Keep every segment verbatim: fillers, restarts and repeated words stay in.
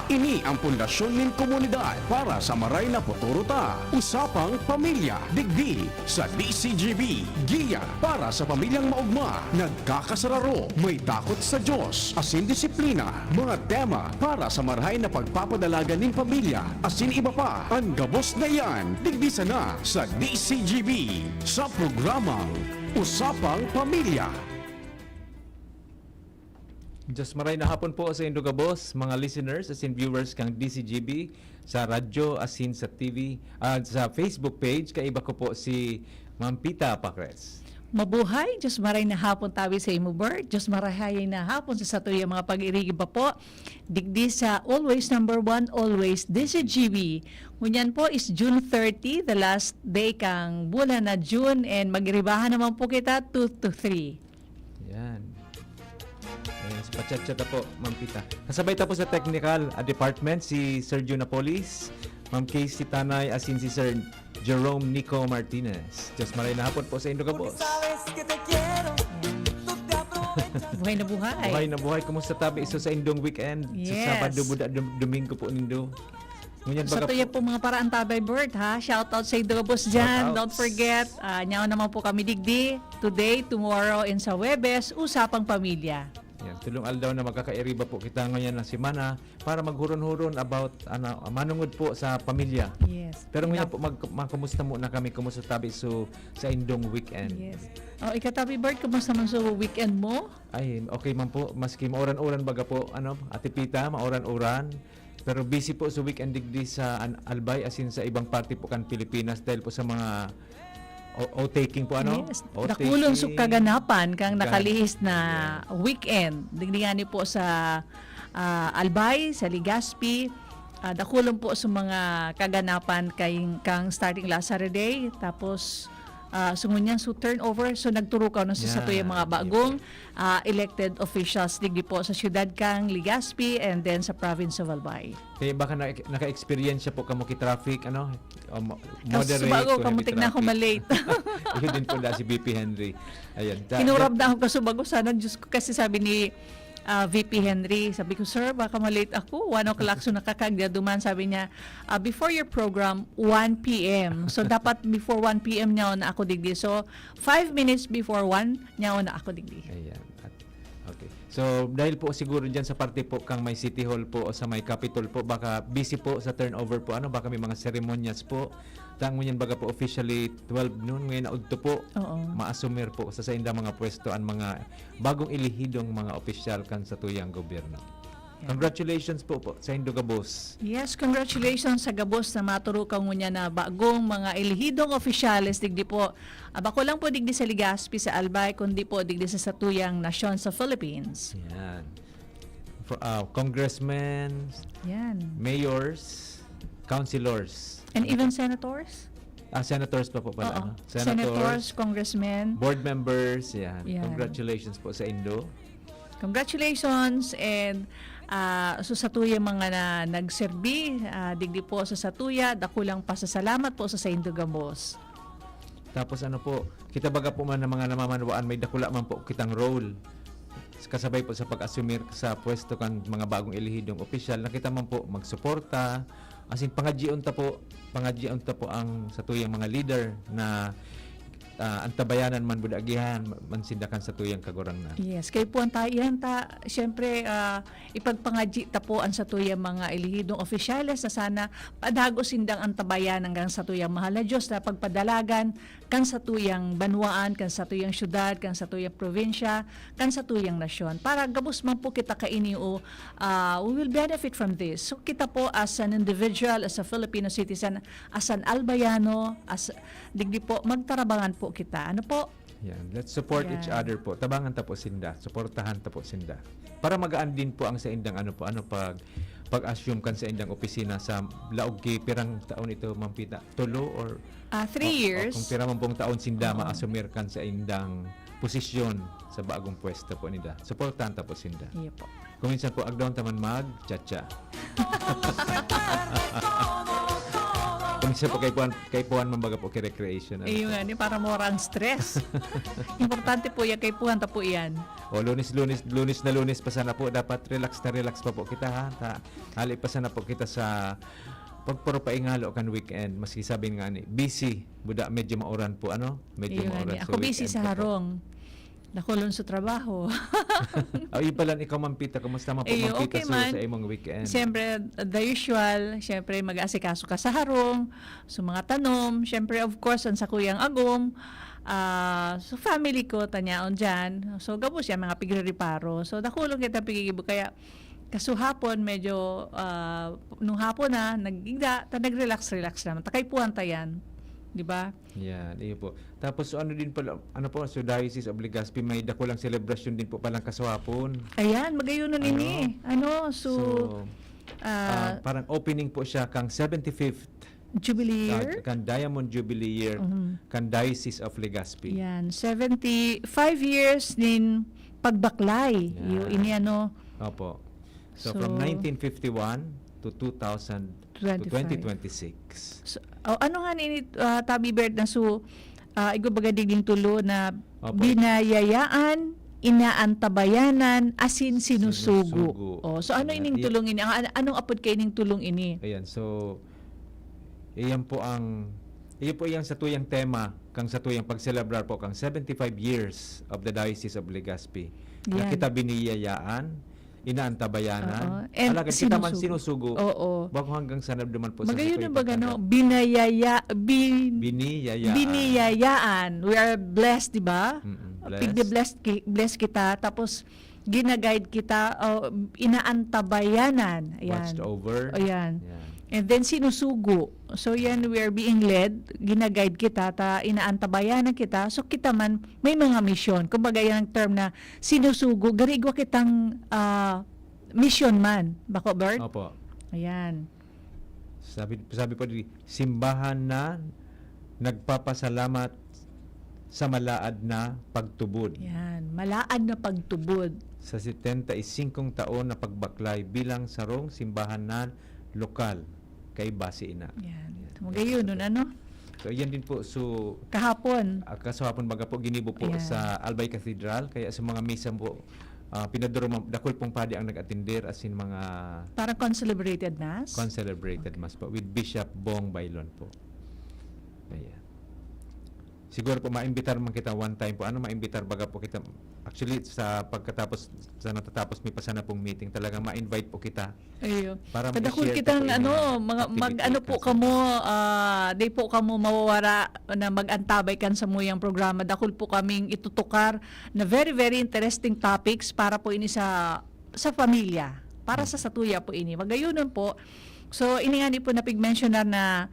Ini ang pundasyon nin komunidad para sa maray na futuro ta. Usapang Pamilya, digdi sa D C G B. Giya para sa pamilyang maogma, nagkakasararo, may takot sa Dios, asin disiplina. Mga tema para sa marahay na pagpapadalagan nin pamilya, asin iba pa. An gabos na iyan, digdi sana sa D C G B, sa programang Usapang Pamilya. Diyos maray na hapon po sa indo gabos, mga listeners asin viewers kan D C G B, sa radyo asin sa T V, ah, sa Facebook page. Kaiba ko po si Ma'am Pita Pacres. Mabuhay! Diyos maray na hapon tabi sa imo, Bert. Diyos maray na hapon sa satuyang mga pag-irigi pa po. Digdi sa always number one, always D C G B. Ngunyan po is June thirty, the last day kang bulan na June, and magribahan naman po kita two to three. Yan. Ayan, sa pachat-chat na po, Ma'am Pita. Kasabay tapos sa technical, ah, department, si Sergio Napolis, Ma'am Casey Tanay, asin si Sir Jerome Nico Martinez. Diyos maray na hapon po sa indo gabos. Buhay na buhay. Buhay na buhay. Kumusta tabi iso sa indong weekend? Sa Yes. Sabado, buda, Dum-, Domingo po nindo. Ngunyan Sa baga tuya po. po mga paraan tabay, Bert, ha? Shout out sa Idobos dyan. Shout out. Don't forget, ah, nyaw naman po kami digdi. Today, tomorrow, and sa Webes, Usapang Pamilya. Yan, tulong aldaw na magkakairiba po kita ngayon ng semana para maghuron-huron about, ano, manungod po sa pamilya. Yes. Pero ngayon Enough. po, mag-, makumusta muna kami. Kumusta tabi so sa indong weekend? Yes. Oh, ikatabi, Bert, kumusta man sa weekend mo? Ay, okay man po. Maski mauran-uran baga po, ano, Ate Pita, mauran-uran. Pero busy po sa weekend digdi sa an-, Albay, asin sa ibang parte po kan Pilipinas dahil po sa mga o-, o-taking po, ano? Yes. O-taking. Dakulon so kaganapan kang Gan-, nakalihis na yeah. weekend. Digdi ngani po sa, ah, Albay, sa Legazpi. Ah, dakulon po sa mga kaganapan kay, kang starting last Saturday. Tapos, ah, so ngunyan, so turnover. So nagturukaw na sa Yeah. satuyang mga Yeah. bagong ah, elected officials digdi po sa siyudad kang Legazpi and then sa province of Albay. Kaya baka na, naka-experience siya po kamo ki traffic, ano? O mo-, Kaso moderate bago, to heavy kamutik na ako traffic. ma-late. Yun din po na si V P Henry. Ayan. Ta-, Kinurab na ako kasubago sana, Diyos ko, kasi sabi ni, ah, V P Henry, sabi ko, "Sir, baka ma-late ako. One o'clock so nakakagya duman." Sabi niya, ah, "Before your program, one P M." So, dapat before one P M niya na ako digdi. So, five minutes before one, nyaon na ako digdi. Ayan. At, okay. So, dahil po siguro dyan sa parte po kang may City Hall po o sa may Capitol po, baka busy po sa turnover po, ano, baka may mga seremonyas po. Ta ngunyan baga po officially twelve noon, ngayon na udto po, Oo. maasumir po sa saindang mga pwesto ang mga bagong elehidong mga opisyal kan satuyang gobyerno. Yan. Congratulations po, po sa indo gabos. Yes, congratulations sa gabos na maturukaw ngunyan na bagong mga elehidong opisyales digdi po. Ah, bako lang po digdi sa Legazpi, sa Albay, kundi po digdi sa satuyang nasyon sa Philippines. Yan. For, ah, congressmen, Yan. mayors, councilors. And Ano even po? senators? Ah, senators pa po pala, Oo. ano? Senators, Senators, congressmen. board members, yan. Yan. Congratulations po sa indo. Congratulations and, ah, so sa tuyang mga na, nagserbi, ah, digdi po sa satuya, dakulang pasasalamat po sa saindo gabos. Tapos ano po, kita baga po man ng mga namamanwaan, may dakula man po kitang role. Kasabay po sa pag-asumir sa pwesto kan mga bagong elehidong opisyal, na kita man po magsuporta, as in, pangadyion ta po, pangadyion ta po ang satuyang mga leader na, ah, antabayanan man, buda agihan man sinda kan satuyang Kagurangnan. Yes, kay puwan ta, iyan ta, siyempre, ah, ipagpangadyi ta po ang satuyang mga elehidong opisyales na sana padagos sindang antabayanan kan satuyang mahal na Diyos na pagpadalagan kan satuyang banwaan, kan satuyang syudad, kan satuyang probinsya, kan satuyang nasyon. Para gabos man po kita kaini o, ah, we will benefit from this. So, kita po as an individual, as a Filipino citizen, as an Albayano, as, digdi po, magtarabangan po kita. Ano po? Yan. Let's support each Yan. other po. Tabangan ta po sinda. Suportahan ta po sinda. Para magaan din po ang saindang ano po, ano, pag, pag-assume kan saindang opisina sa laog ki pirang taon ito, Ma'am Pita? Tulo or Ah, three o, o years. kung pira man pong taon sinda Oo. maasumir kan saindang posisyon sa bagong pwesto po nila. Suportahan ta po sinda. Iyo po. Kung minsan po, agdaon ta man mag-cha-cha. Kung Siya po kaipuhan, kaipuhan man baga po ki recreation, ano Iyo po. nga, ni para mawara ang stress. Importante po yan, kaipuhan ta po yan. O, Lunes, Lunes, Lunes na Lunes pa sana po, dapat relax na relax pa po kita, ha. Ta, hali pa sana po kita sa pagparupaingalo kan weekend. Maski sabi nga ni, busy, buda, medyo mauran po, ano? Medyo Iyo nga, mauran ni. sa Ako busy weekend sa pa po. harong. Nakulong sa trabaho. Ay, yun pala, ikaw, Ma'am Pita, kumusta man po, Iyo, Ma'am Pita, okay sa, man. sa imong weekend? Siyempre, the usual, siyempre, mag-aasikaso ka sa harong, sa mga tanom, siyempre, of course, ang sakuyang agom, ah, sa family ko, tanyaon dyan. So, gabos yan, mga pigre-reparo. So, nakulong kita pigigibo. Kaya, kasuhapon, medyo, ah, nung hapon na, nag-igda, ta nag-relax-relax naman. Ta kaipuhan ta yan. Di ba? Yan, iyo po. Tapos, so, ano din pala, ano po, so Diocese of Legazpi, may dakulang selebrasyon din po palang kasuhapon. Ayan, magayunan Ano? ini. Ano, so, So, ah, ah, parang opening po siya kang seventy-fifth Jubilee ah, year? kan Diamond Jubilee Year, Mhm. kan Diocese of Legazpi. Yan, seventy-five years nin pagbaklay. Yan. Iyo, ini ano. Opo. So, from So, nineteen fifty-one to two thousand to twenty twenty-six. So, oh, ano nga ni ini, ah, Tabi Bert, na so, ah, igwa baga digding tulo na Opo. binayayaan, inaantabayanan, asin sinusugo. Sinusugo. Oh, so ano Ayan. ining I- tulong ini? Ang, an-, anong apod kay ining tulong ini? Ayan, so, iyan po ang, iyan po iyang satuyang tema, kang satuyang pagselebrar po, kang seventy-five years of the Diocese of Legazpi. Na Yan. kita biniyayaan, inaantabayanan. Oo. And Alagad kita man sinusugo. sinusugo. Oo. Bako hanggang sa naduman po sa Magayon satoy na baga, no? pagkada- Binayaya-, bin-, Biniyayaan. biniyayaan. We are blessed, di ba? Mm-mm. Pigdi Blessed. blessed ki-, blessed kita. Tapos, ginaguide kita, o, inaantabayanan. Ayan. Watched over. Ayan. Yan. And then, sinusugo. So, yan, we are being led. Ginaguide kita, ta inaantabayanan kita. So, kita man, may mga misyon. Kumbaga, yan ang term na sinusugo. Garigwa kitang, ah, misyon man. Bako, Bert? Opo. Ayan. Sabi, sabi po di, simbahan na nagpapasalamat sa malaad na pagtubod. Yan, malaad na pagtubod. Sa setenta y cinco taon na pagbaklay bilang sarong simbahan na lokal, kay base ina. Yan. Yan. Magayon nun, ano? So, yan din po. So, Kahapon. ah, kasahapon baga po, ginibo po Ayan. sa Albay Cathedral. Kaya sa mga misa po, ah, pinaduruma-, dakul pong padi ang nag-atender, as in mga Parang concelebrated mass? concelebrated Okay. mass po with Bishop Bong Bailon po. Ayan. Siguro po, maimbitar man kita one time po. Ano, maimbitar baga po kita. Actually, sa pagkatapos, sa natatapos, may pa sana pong meeting. Talagang ma-invite po kita Iyo. para Kadakul ma-share ta kitang, po yung ano, mga mga, mag, activities ano po na kamo, ah, di po kamo mawawara na mag-antabay kan samuyang programa. Dakul po kaming itutukar na very, very interesting topics para po ini sa, sa pamilya. Para sa satuya po ini. Magayonon po. So, ini nga ni po napigmensionar na,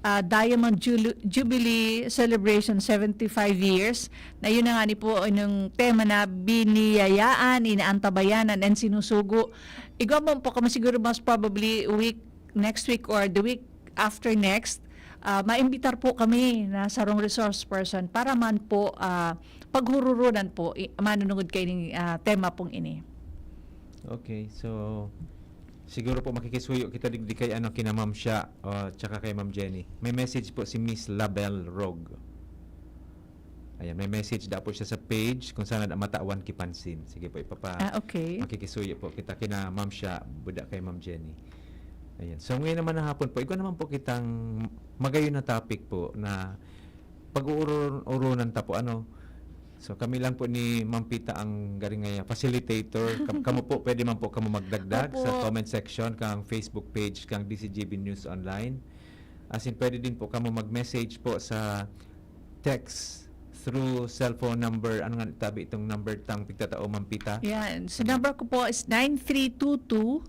ah, Diamond Julu-, Jubilee Celebration seventy-five years. Na yun na nga ni po, yung tema na biniyayaan, inaantabayanan, and sinusugo. Igwa man po kamo siguro, most probably week, next week or the week after next, ah, maimbitar po kami na sarong resource person para man po, ah, paghururunan po, i-, manunungod kay ning, ah, tema pong ini. Okay, so siguro po makikisuyo kita digdi kay, ano, kina Ma'am Sha, o, tsaka kay Ma'am Jenny. May message po si Miss Label Rog. Ayan, may message da po siya sa page kung saan na matawan ki pansin. Sige po, ipapa-, Ah, okay. makikisuyo po kita kina Ma'am Sha, buda kay Ma'am Jenny. Ayan. So, ngayon naman na hapon po, igwa naman po kitang magayon na topic po na pag-uurun-urunan ta po, ano. So, kami lang po ni Ma'am Pita ang garing ngaya, facilitator. Kam-, kamo po, pwede man po kamo magdagdag sa Opo. comment section kang Facebook page kang D C G B News Online. As in, pwede din po kamo mag-message po sa text through cellphone number. Ano nga tabi itong number tang pigtatao, Ma'am Pita? Yan. So, Ano? number ko po is nine three two two,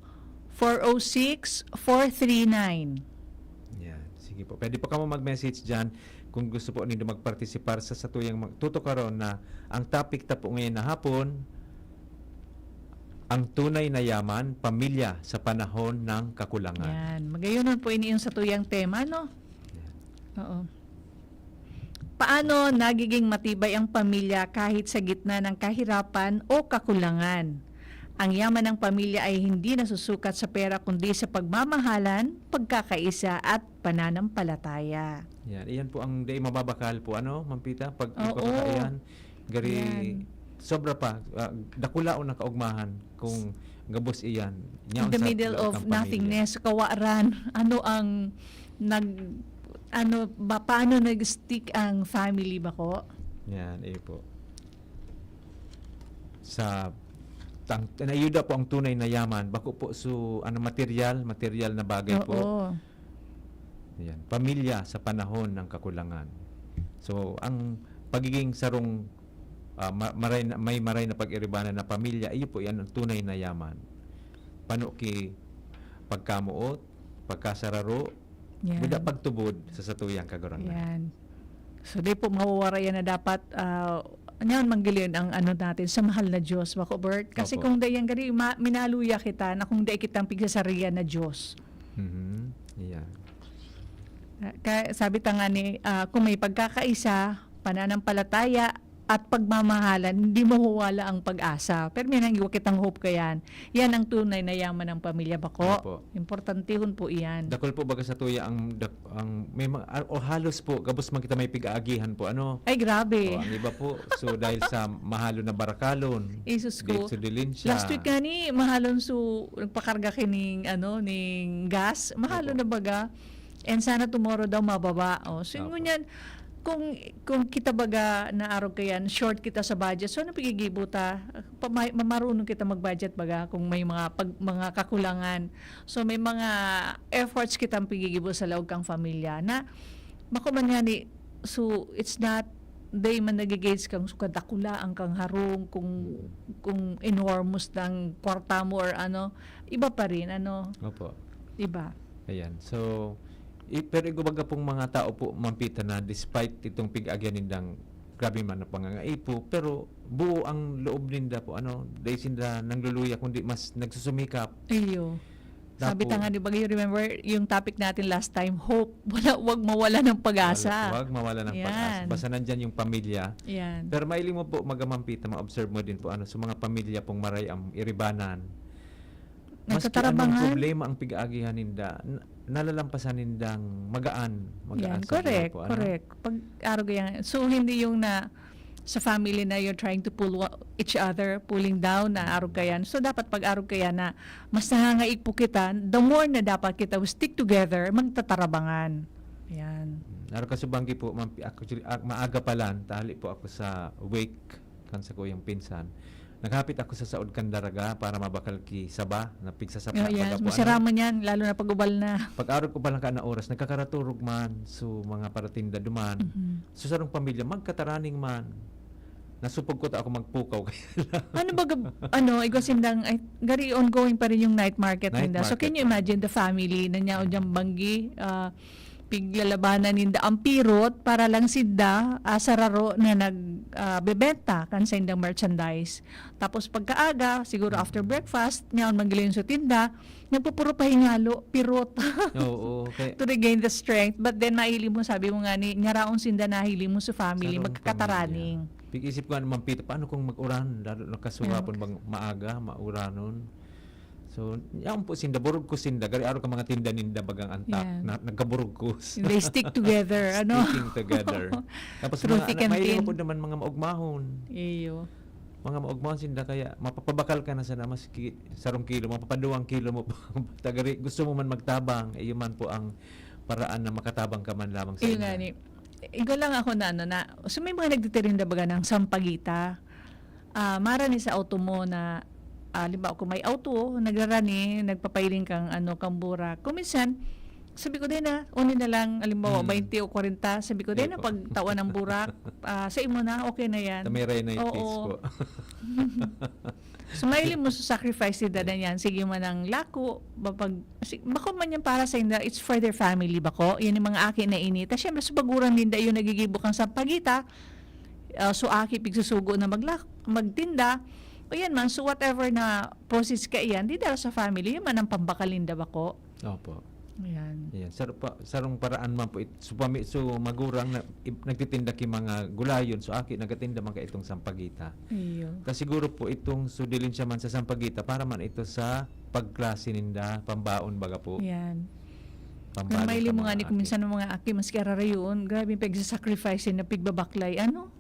four oh six, four three nine. Yan. Sige po. Pwede po kamo mag-message dyan kung gusto po nindo magpartisipar sa satuyang mag-, tutukaron na ang topic ta po ngayon na hapon, ang tunay na yaman, pamilya sa panahon ng kakulangan. Yan. Magayon po ini yung satuyang tema, no? Yan. Oo. Paano nagiging matibay ang pamilya kahit sa gitna ng kahirapan o kakulangan? Ang yaman ng pamilya ay hindi nasusukat sa pera kundi sa pagmamahalan, pagkakaisa at pananampalataya. Yan. Iyan po ang dai mababakal po, ano, Mampita? Pag Oo. ipakakaiyan, gari, Yan. sobra pa, ah, dakulaon na kaugmahan kung gabos iyan. In the middle of nothingness, kawaran, ano ang nag ano ba paano nag-stick ang family ba ko? Yan, eh po. Sa tang, nayuda po ang tunay na yaman, bako po so ano material, material na bagay po. Oo. Yan, pamilya sa panahon ng kakulangan. So, ang pagiging sarong ah, ma- maray na, may maray na pag-iribanan na pamilya, iyo po yan ang tunay na yaman. Pano ki pagkamuot, pagkasararo, Yan. buda pagtubod sa satuyang kagurangnan. Yan. So, di po mawawara yan na dapat, ah, yan, manggiling ang ano natin sa mahal na Diyos, bako, Bert? Kasi Opo. Kung dai yan gari, ma- minaluya kita na kung dai kitang pigsasarian na Diyos. Mhm. Yeah. Ah, ka- sabi ta nga ni, ah, kung may pagkakaisa, pananampalataya, at pagmamahalan, hindi mawawala ang pag-asa. Pero may nanggiwa kitang hope kayan. Yan ang tunay na yaman ng pamilya, bako. Opo. Importantihon po iyan. Dakol po baga sa tuya ang dak- ang may mga, o halos po gabos man kita may pig-aagihan po, ano. Ay, grabe. O, ang iba po, so dahil sa mahalo na barakalon, Jesus ko. Dito dilin siya. Last week nga ni, mahalon su, nagpakarga kining, ano, ning gas. Mahalo Opo. Na baga. And sana tomorrow daw mababa. Oh, so, Opo. Ngunyan, kung, kung kita baga naarog kayan, short kita sa budget, so ano pigigibo ta? Pa, may, mamarunong kita mag-budget baga kung may mga pag, mga kakulangan. So may mga efforts kitang pigigibo sa laog kang pamilya na bako man nga ni, so it's not, they man nagigage kang so kadakula ang kang harong kung kung enormous ng kwarta mo or ano, iba pa rin ano, Opo. Iba. Ayan. So, i- pero igwa baga pong mga tao po, Mampita, na despite itong pig-agyan nindang grabe man ang pangangaipo, pero buo ang loob ninda po, ano, dahil sinda nangluluya, kundi mas nagsusumikap. Iyo. Sabi Dapo. Ta nga, di ba, you remember yung topic natin last time, hope. Wala, wag mawala ng pag-asa. Wag, wag mawala ng pag-asa. Yan. Basta nandyan yung pamilya. Yan. Pero mahiling mo po, mag-amampita, ma-observe mo din po, ano, sa mga pamilya pong maray ang iribanan. Maski Nagtatarabangan. Anong problema ang pig-aagihan ninda, n- nalalampasan nindang magaan. Magaan Yan, sa correct, buhay po, ano? Correct. Pag arog yan. So, hindi yung na sa family na you're trying to pull wa- each other, pulling down, na arog ka yan. So, dapat pag arog ka yan na mas nangangaig po kita, the more na dapat kita we stick together, magtatarabangan. Yan. Naro kasubanggi po, ma'am, actually, ah, maaga pa lang, tahali po ako sa wake kan sa kuyang pinsan. Naghapit ako sa saod kan daraga para mabakal ki saba, na pigsasapa Oh, baga yan. po, ano. Masira man yan, lalo na pag-ubal na. Pag-arog ko pa lang ka na oras, nagkakaraturog man. So, mga paratinda duman. Mhm. So, sarong pamilya, magkataraning man. Nasupog ko ta ako magpukaw. Kaya lang. Ano ba, gab- ano, igwa sindang, ay, gari ongoing pa rin yung night market Night ninda. So, can market. You imagine the family na niya o diyang banggi, ah, piglalabanan ninda ang pirot para lang sinda, ah, sararo na nag, ah, bebenta kan sa indang merchandise. Tapos pagkaaga, siguro after breakfast, niya ang manggiling sa tinda, nagpupuro pahingalo, pirot. Oo, kaya To regain the strength. But then, mahiling mo, sabi mo nga ni, ngaraon sinda nahiling mo sa family, Sarong magkataraning. Pag-isip ko naman, Pito, paano kung mag-uran? Lalo na kasugapon bang maaga, mauranon? So, yaon po sinda, burog ko sinda, gari araw ka mga tinda ninda bagang antak, Yan. na, nagkaburugkos. They stick together, ano? Sticking together. Tapos Through mga, thick and mahiling thin. Po naman mga maugmahon. Iyo. Mga maugmahon sinda, kaya mapapabakal ka na sana, maski sarong kilo, mapapaduwang kilo mo pa. Tagari, gusto mo man magtabang, iyo man po ang paraan na makatabang ka man lamang sa Iyo inyo. Nga ni. Igo lang ako na ano na, so may mga nagtitirinda baga ng sampagita. Ah, mara ni sa auto mo na, ah, halimbawa kung may auto, nagrarani, nagpapailing kang ano, kang burak. Kung minsan, sabi ko din na, uni na lang, halimbawa, Hmm. twenty o kwarenta, sabi ko din na, Opo. Pagtawan ng burak, ah, sa imo na, okay na yan. Tamiray na yung Oo. Peace po. So, mahiling mo sa sacrifice ni Dada niyan. Sige man ang lako, mapag, si, bako man yan para sa inda, it's for their family, bako? Yan yung mga aki na ini. Tapos, syempre, sa baguran ninda, yung nagigibo kang sampagita, ah, so aki, pigsusugo na maglak, magtinda, o yan man, so whatever na process ka iyan, di dara sa family, yun man ang pambakal ninda, bako? Opo. Ayan. Ayan. Sar, pa, sarong paraan man po, it, so, pami, so magurang na, i, nagtitinda ki mga gulayon, so aki nagatinda man ka itong sampagita. Iyo. Ta siguro po itong sudilin siya man sa sampagita para man ito sa pagklase ninda, pambaon baga po. Yan. Pambaon Kaya mahiling sa mo nga mga ni kung aki. Minsan ng mga aki, maski ararayoon, grabe yung pag-sacrifice na pigbabaklay. Ano?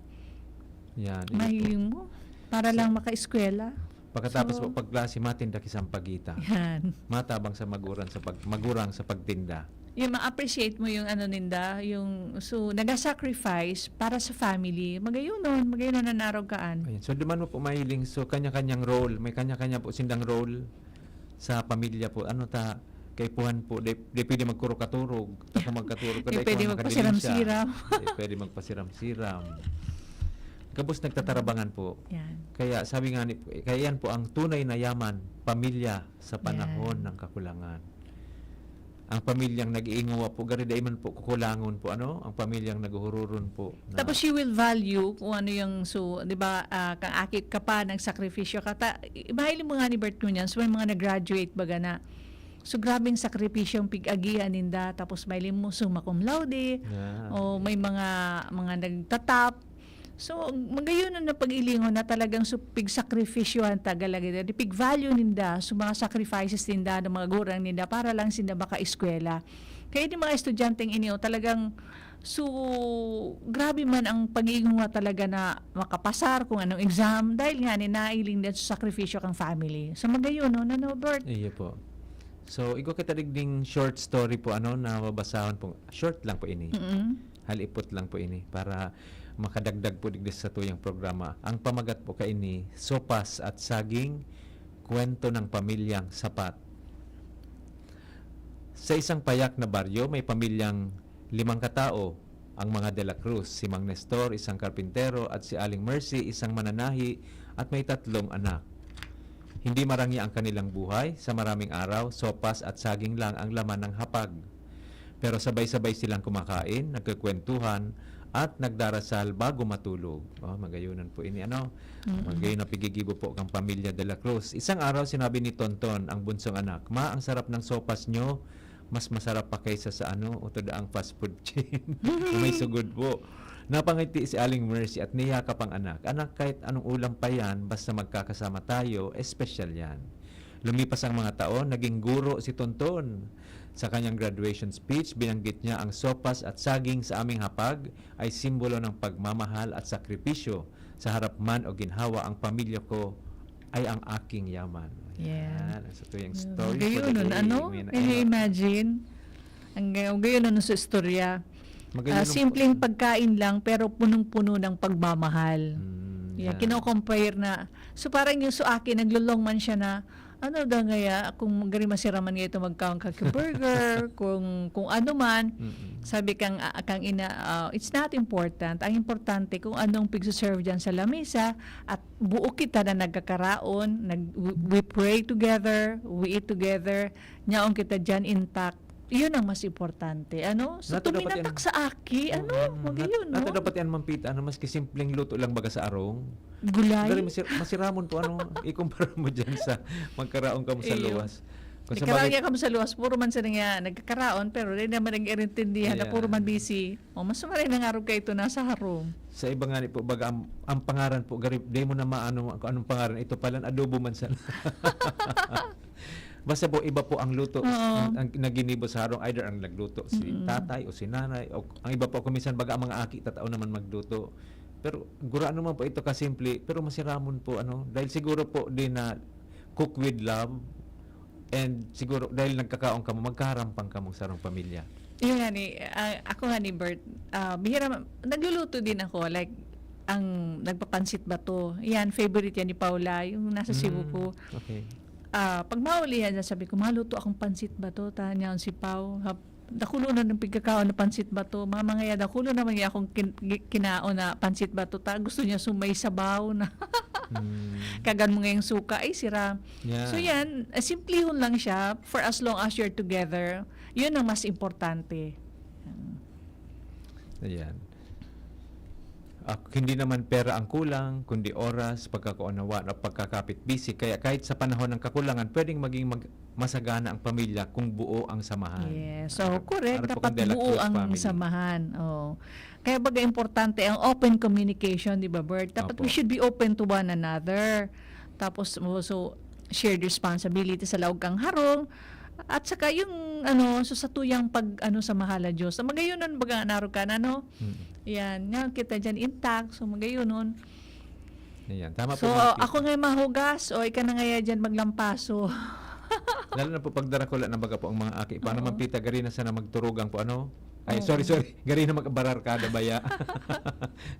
Yan. Iyo po. Mahiling mo? Para Sa- lang maka-eskwela. Pagkatapos So- po pagklase, matinda ki sampagita. Yan. Matabang sa magurang sa pag, magurang sa pagtinda. Yung ma-appreciate mo yung ano ninda, yung, so, nag-sacrifice para sa family. Magayunon, magayunon na narog kaan. Ayan. So, duman mo po mahiling. So, kanya-kanyang role. May kanya-kanya po sindang role sa pamilya po. Ano ta, kaipuhan po, di, di pwede magkuro-katurog. Ta kung magkaturog ka, Di di pwede kuwan magpasiram-siram. Di pwede magpasiram-siram. Gabos nagtatarabangan po. Yan. Kaya sabi nga ni, kaya yan po ang tunay na yaman, pamilya sa panahon Yan. ng kakulangan. Ang pamilyang nag-iingawa po, gari dai man po kukulangon po, ano? Ang pamilyang naghuhururon po. na- Tapos you will value kung ano yung, so, di ba, ah, kang aki ka pa, nagsakripisyo ka. Ta, mahiling mo nga ni Bert Nunez, so may mga nag-graduate baga na. So, grabing sakripisyo ang pig-agihan ninda. Tapos may limos, summa cum laude. Yeah. O may mga mga nagtatap. So, magayon na pag-ilingon na talagang so, pig-sakripisyohan taga lagi. Di pig-value ninda, so mga sacrifices ninda ng mga gurang ninda para lang sinda maka-eskwela. Kaya yung mga estudyanteng ini, oh, talagang so grabe man ang pag-iinguha talaga na makapasar kung anong exam dahil nga ni nailing din sa sakripisyo kang family. So magayon, no, na Norbert? Iyo po. So, igwa kita digding short story po, ano, na mabasahon po. Short lang po ini. Mm-mm. Halipot lang po ini para makadagdag po digdi sa tuyang programa. Ang pamagat po kaini, Sopas at Saging, Kwento ng Pamilyang Sapat. Sa isang payak na baryo, may pamilyang limang katao, ang mga De La Cruz, si Mang Nestor, isang karpintero, at si Aling Mercy, isang mananahi, at may tatlong anak. Hindi marangya ang kanilang buhay, sa maraming araw, sopas at saging lang ang laman ng hapag. Pero sabay-sabay silang kumakain, nagkukwentuhan, at nagdarasal bago matulog. Oh, magayunan po ini, ano? Mm-mm. Magayon na pigigibo po kang pamilya De La Cruz. Isang araw, sinabi ni Tonton, ang bunsong anak, "Ma, ang sarap ng sopas nyo. Mas masarap pa kaysa sa ano, utod ang fast food chain." May sugod po. Napangiti si Aling Mercy at niyakap ang anak. "Anak, kahit anong ulam pa yan, basta magkakasama tayo, espesyal yan." Lumipas ang mga taon, naging guro si Tonton. Sa kanyang graduation speech, binanggit niya ang sopas at saging sa aming hapag ay simbolo ng pagmamahal at sakripisyo. Sa harap man o ginhawa, ang pamilya ko ay ang aking yaman. Yan. Yan. Sa tuyang Yeah, story magayon for the nun, day. ano? May na- Can you imagine? Ang gayon, gayon nun sa istorya. Magayon Ah, nun simpleng po. Pagkain lang pero punong-puno ng pagmamahal. Mm, Yeah, yan. kino-compare na. So parang yung suaki, naglolong man siya na, ano daw ngaya, kung gari masiraman nga ito magkaon ka burger, kung, kung ano man, Mm-mm. sabi kang, ah, kang ina, ah, it's not important. Ang importante kung anong pigsuserve dyan sa lamesa at buo kita na nagkakaraon, nag, we, we pray together, we eat together, nyaon kita dyan intact. Iyon ang mas importante. Ano? So, Nato dapat tuminatak yan. Sa aki, ano? Mm, Wag nat-, yun, no? Nato dapat yan, Ma'am Pita, ano, maski simpleng luto lang baga sa arong. Gulay? Dali, masir-, masiramon po, ano, ikumpara mo dyan sa magkaraon kamo sa Iyo. luwas. Kung sa Nagkaraon bagay, niya kami sa luwas, puro man sa nga nagkakaraon, pero di naman nag-irintindihan na Yeah. puro man busy. O, mas maray na nga rin kayo ito nasa harong. Sa iba nga ni po, baga ang, ang pangaran po, gari, di mo na maano kung anong pangaran. Ito pala, adobo man sana. Basta po, iba po ang luto. Oo. Ang, ang naginibo sa harong, either ang nagluto si Mm-mm. tatay o si nanay, o ang iba po, kung minsan baga ang mga aki, tatao naman magluto. Pero gurano man po ito kasimple, pero masiramon po, ano, dahil siguro po din na cook with love, and siguro dahil nagkakaon kamo, magkaharampang kamong sarong pamilya. Yun nga ni, ah, ako nga ni Bert, ah, bihira, ma- nagluluto din ako, like, ang nagpapansit bato. Yan, favorite yan ni Paula, yung nasa Cebu Mm, ko. Okay. Ah, pag maulihan niya, sabi ko, "Maluto akong pansit bato," ta niya si Pau. Hap-, dakulo na ng pagkakaon na pansit bato. Mama nga, dakulo naman niya akong kin-, gi-, kinaon na pansit bato. Ta, gusto niya sumay sabaw na. Mm. Kagan mo ngayong suka, ay sira. Yeah. So yan, eh, simplihon lang siya for as long as you're together. Yun ang mas importante. Ayan. Ah, hindi naman pera ang kulang, kundi oras, pagkakaunawa, at pagkakapit-bisig. Kaya kahit sa panahon ng kakulangan, pwedeng maging mag-, masagana ang pamilya kung buo ang samahan. Yes. So, Ano, correct. para po Dapat kung De La buo Cruz ang family. Samahan. Oh. Kaya baga importante ang open communication, di ba, Bert? Dapat Opo. we should be open to one another. Tapos, also, shared responsibility sa laog kang harong. At saka yung, ano, so sa tuyang pag, ano, sa mahala Diyos. Ang magayunon, baga, narog ka na, no? Mm. Yan. Nga, kita dyan intact. So, magayunon. Ayan. Tama po, So, Ma'am Tita. Ako nga mahugas, o ika na ngaya dyan maglampaso. Lalo na po pag darakula na baga po ang mga aki. Paano, Oo. Ma'am Tita, gari na sana magturugang po, ano? Ay, Oo. sorry, sorry. Gari na magbararkada baya.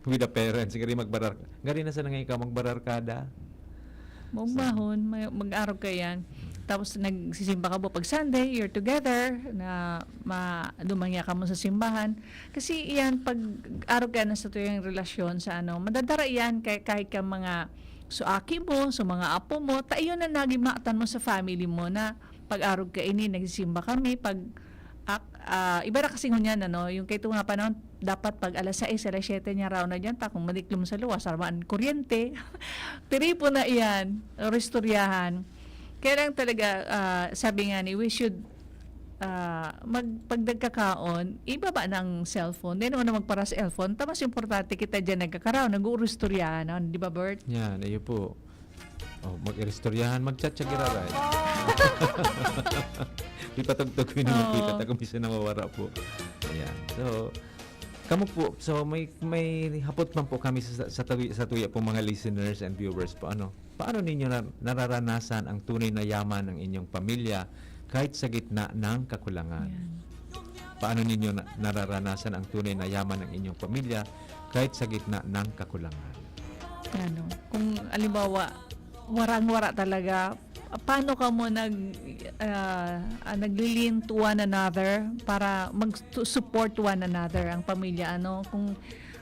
With the parents, gari magbarar. Gari na sana ngayon ka magbararkada. Maugmahon, may, mag-arog ka yan. Tapos nagsisimba ka po pag Sunday, you're together, na ma, dumangya ka mo sa simbahan. Kasi iyan, pag arog ka na sa tuyang relasyon, sa ano, madadara iyan kay, kahit ka mga suaki mo, sa mga apo mo, ta iyon na naging matan mo sa family mo na pag arog ka ini, nagsisimba kami, pag ak, ah, iba na kasi ngunyan, ano, yung kay itong mga panahon, dapat pag alas sais, alas siyete niya raw na dyan, ta kung madiklom sa luwas, sarmaan kuryente. Tiripo na iyan, o istoryahan. Kaya lang talaga, ah, sabi nga ni, we should, ah, mag, pag nagkakaon, ibaba ng cellphone. Di naman na magpara sa cellphone. Ta mas importante kita dyan nagkakaraon, nag-uurustoryahan. Ano, di ba, Bert? Yan, ayun po. Oh, mag-iristoryahan, mag-chat siya giraray. Di patugtog ko yung Oo. Pita, ta kung minsan nawawara po. Ayan. So, kamo po, so may may hapot man po kami sa sa, tuya, sa tuya pong mga listeners and viewers po, ano? Paano ninyo na, nararanasan ang tunay na yaman ng inyong pamilya kahit sa gitna ng kakulangan? Yan. Paano ninyo na, nararanasan ang tunay na yaman ng inyong pamilya kahit sa gitna ng kakulangan? Ano, kung alimbawa, warang-wara talaga, paano ka mo nag, ah, ah, nagli-lean to one another para mag-support one another ang pamilya? Ano, kung,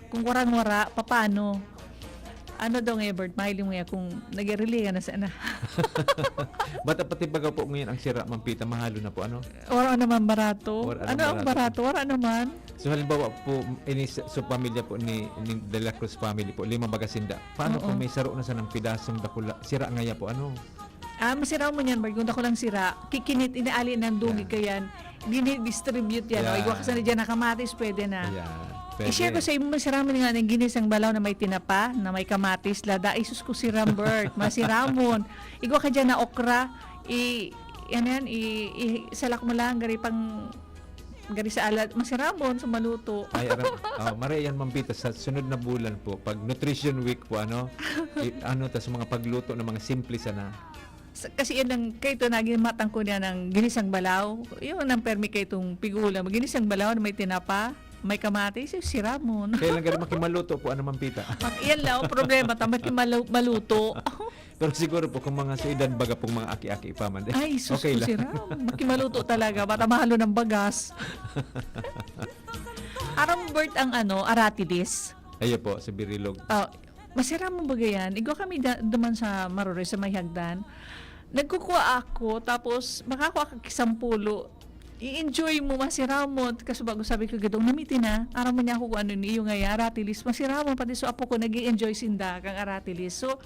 kung warang-wara, paano? Ano daw nga, Bert? Mahiling mo nga kung nag-relay ka na sana. Bata pati baga po ngayon ang sira, Ma'am Pita, mahalo na po, ano? Wala naman barato. Wala Ano naman ang barato? Wala naman. So halimbawa po, ini sa, sa pamilya po ni, ni De La Cruz family po, lima baga sinda. Paano Oo. Kung may saro na sanang pidasong dakula, sira ngaya po, ano? Ah, masira mo niyan, Bert. Kung dakulang sira, kikinit, inaali ng dungig Yeah. ka yan. Dinidistribute yan. O, Yeah. igwa ka sana dyan na kamatis, pwede na. Ayan. Pwede. I-share ko sa imo, masira mo nga ng ginisang balaw na may tinapa, na may kamatis, lada. Ay, sus ko, siram, Bert. Masiramon. Igwa ka dyan na okra, i, ano yan, i, i, salak mo lang, gari pang, gari sa alat, masiramon, sa maluto. Ay, aram, oh, maray yan, Ma'am Pita, sa sunod na bulan po, pag Nutrition Week po, ano, i, ano, tas mga pagluto ng mga simple sana. Sa, kasi yan ang, kay ito, naging matang ko niya ng ginisang balaw. Yun ang permi kay itong pigula. Ginisang balaw na may tinapa, may kamatis, yung siramon. Kaya lang gari makimaluto po, ano, Ma'am Pita? Pag iyan lang ang problema, ta makimalu-, maluto. Pero siguro po, kung mga sa edad baga pong mga aki-aki pa man, eh, Ay, sus okay ko, lang. Siram. Makimaluto talaga. Bata mahalo ng bagas. Aram, Bert, ang ano, aratilis. Ayo po, sa Birilog. Ah, masira mo ba yan? Igwa kami da, duman sa Marores, sa may hagdan. Nagkukuha ako, tapos makakuha ka kisampulo. I-enjoy mo, masira mo. Kasi bago sabi ko, gadong namitin na. Aram mo niya ako kung ano ni iyo nga yan, aratilis. Masira mo, pati sa apo ko, nag enjoy sinda kang aratilis. So,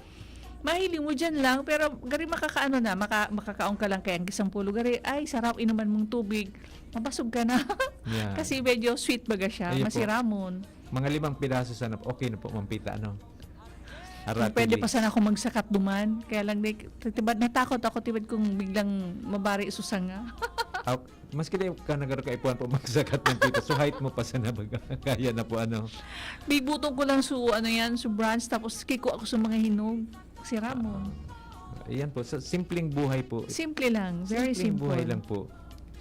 mahiling mo dyan lang, pero gari makakaano na, maka, makakaon ka lang kaya ang kisampulo. Gari, ay, sarap, inuman mong tubig. Mabasog ka na. Yeah. Kasi medyo sweet baga siya. Ayun po. Masiramon. Mga limang piraso sana, okay na po, Ma'am Pita, ano? Kung pwede pa sana ako magsakat duman. Kaya lang, di, tibad, natakot ako, tibad kung biglang mabari susanga. Ah, maski di ka nagkakaipuhan po magsakat, Ma'am Pita. So, height mo pa sana, baga, kaya na po, ano? Bibutong ko lang su, ano yan, su branch, tapos kiko ako sa mga hinog. Siramon. Ah, iyan po, sa simpleng buhay po. Simple lang, very Simpleng simple. buhay lang po.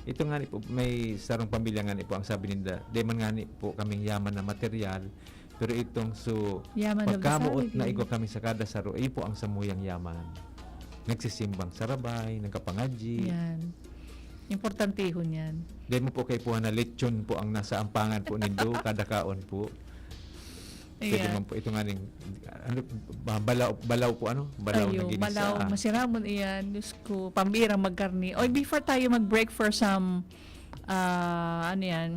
Ito nga ni po, may sarong pamilya nga ni po ang sabi ninda, di man nga ni po kaming yaman na material, pero itong so, Yaman na pagkamuot basalig, na eh. Igwa kami sa kada saro, iyo po ang samuyang yaman. Nagsisimbang sarabay, nagkapangadji. Yan. Importantehon yan. Di mo po kaipuhan na lechon po ang nasa ampangan po nindo, kada kaon po. Pwede Ayan. man po, ito nga ning, ano, ba- balaw, balaw po, ano? Balaw Ayo, na ginisa. balaw, Ah. Masira mo iyan. Diyos ko, pambirang magkarni. Oy, before tayo mag-break for some, ah, ano yan,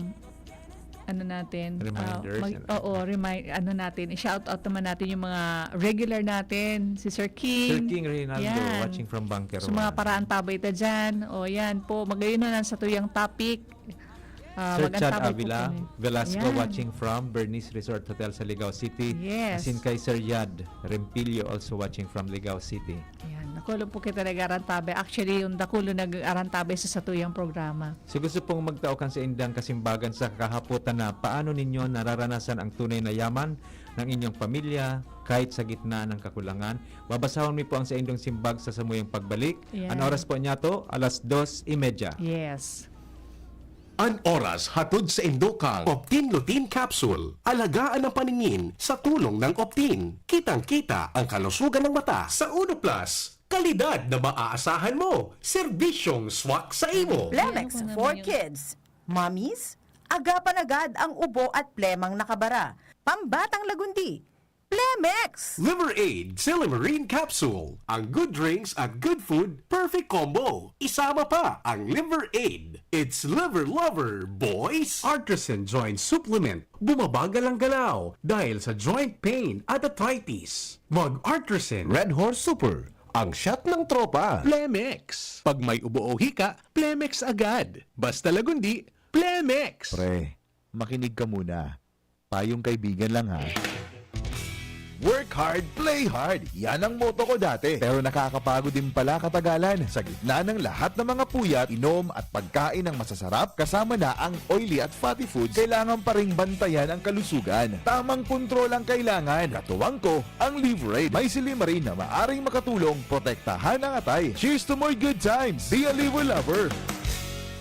ano natin, ah, Reminders mag-, and oo, remind, ano natin, i-shout out naman natin yung mga regular natin, si Sir King. Sir King Reynaldo, Yan. watching from Bunker Sa mga One. Paraantabay ta dyan. O, yan po. Magayon na lang sa tuyang topic. Ah, Sir Chad mag-antabay po Avila kami. Velasco, Yan. watching from Bernice Resort Hotel sa Ligao City. Yes. Asin kay Sir Yad Rempilio, also watching from Ligao City. Yan. Nakulong po kita nag-arantabay. Actually, yung dakulo nag-arantabay sa satuyang programa. So, gusto pong magtao kan saindang kasimbagan sa kahapotan na paano ninyo nararanasan ang tunay na yaman ng inyong pamilya kahit sa gitna ng kakulangan? Babasahon mi po ang saindong simbag sa samuyang pagbalik. Yan. An oras po niyato, alas dos y media. Yes. An oras hatod saindo kan Optin Lutein Capsule. Alagaan ang paningin sa tulong ng Optin. Kitang-kita ang kalusugan ng mata. Sa Uno Plus, kalidad na maaasahan mo. Serbisyong swak sa imo. Plemex Ayan, for ano yun? Kids. Mommies, agapan agad ang ubo at plemang nakabara. Pambatang lagundi. Plemex! Liver Aid Silymarin Capsule. Ang good drinks at good food, perfect combo. Isama pa ang Liver Aid. It's Liver Lover, boys! Artisan Joint Supplement. Bumabagal ang galaw dahil sa joint pain at arthritis. Mag-Artisan. Red Horse Super, ang shot ng tropa. Plemex. Pag may ubo o hika, Plemex agad. Basta lagundi, Plemex! Pre, makinig ka muna. Payong kaibigan lang, ha. Work hard, play hard. Yan ang motto ko dati. Pero nakakapagod din pala katagalan. Sa gitna ng lahat ng mga puyat, inom at pagkain ng masasarap, kasama na ang oily at fatty foods, kailangan pa ring bantayan ang kalusugan. Tamang kontrol ang kailangan. Katuwang ko, ang Liver Aid. May silymarin na maaring makatulong protektahan ang atay. Cheers to more good times! Be a Liver Lover!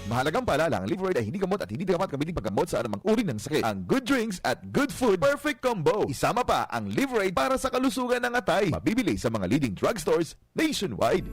Mahalagang paalala, ang Liver Aid ay hindi gamot at hindi dapat gamitin paggamot sa anumang uri ng sakit. Ang good drinks at good food, perfect combo. Isama pa ang Liver Aid para sa kalusugan ng atay. Mabibili sa mga leading drugstores nationwide.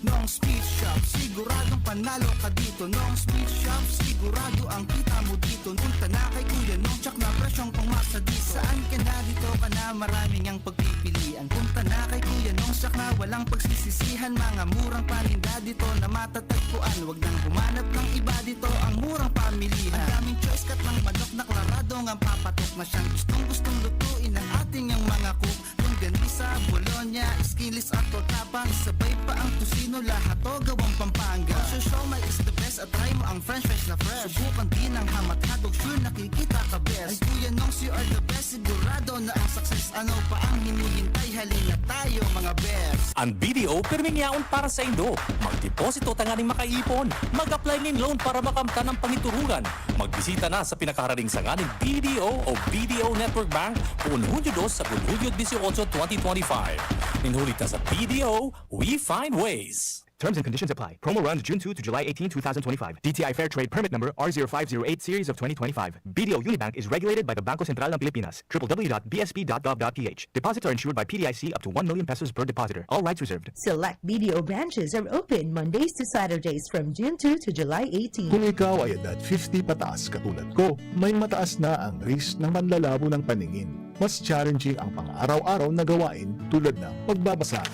Nong Speed Shop, siguradong panalo ka dito. Nong Speed Shop, sigurado ang kita mo dito. Punta na kay Kuya Nong, tsak na presyong pangmasa dito. Saan ka na, dito ka na, marami ngang pagpipilian. Punta na kay Kuya Nong, tsak na walang pagsisisihan. Mga murang paninda dito na matatagpuan. Wag nang humanap ng iba dito, ang murang pamilihan. Ang daming choice, katlang manok na klarado ngang papatok na siyang gustong-gustong lutuin ng ating ang mga cook. Longganisa, bologna, skinless at tortapang, sabay pa ang tocino, lahat to gawang Pampanga. Ang siomai is the best at try mo ang french fries na fresh. Subukan din ang ham at hotdog, sure nakikita ka best. Ay Kuya Nongs, you are the best, sigurado na ang success. Ano pa ang hinihintay? Halina tayo, mga best. An B D O pirming yaon para saindo. Magdeposito tanganing makaipon. Mag-apply nin loan para makamtan an pangiturugan. Magbisita na sa pinakaharaning sanga nin B D O o B D O Network Bank poon Hunyo dos sagkod Hunyo dieciocho, twenty twenty-five. Nin huli ta sa B D O, we find ways. Terms and conditions apply. Promo runs June two to July eighteen, two thousand twenty-five. D T I Fair Trade Permit Number R zero five zero eight Series of twenty twenty-five. B D O Unibank is regulated by the Bangko Sentral ng Pilipinas. Triple W dot B S P dot gov dot P H. Deposits are insured by P D I C up to one million pesos per depositor. All rights reserved. Select B D O branches are open Mondays to Saturdays from June two to July eighteen. Kung ikaw ay edad fifty pataas katulad ko, may mataas na ang risk na manlalabo ng paningin. Mas challenging ang pang-araw-araw na gawain tulad ng pagbabasa,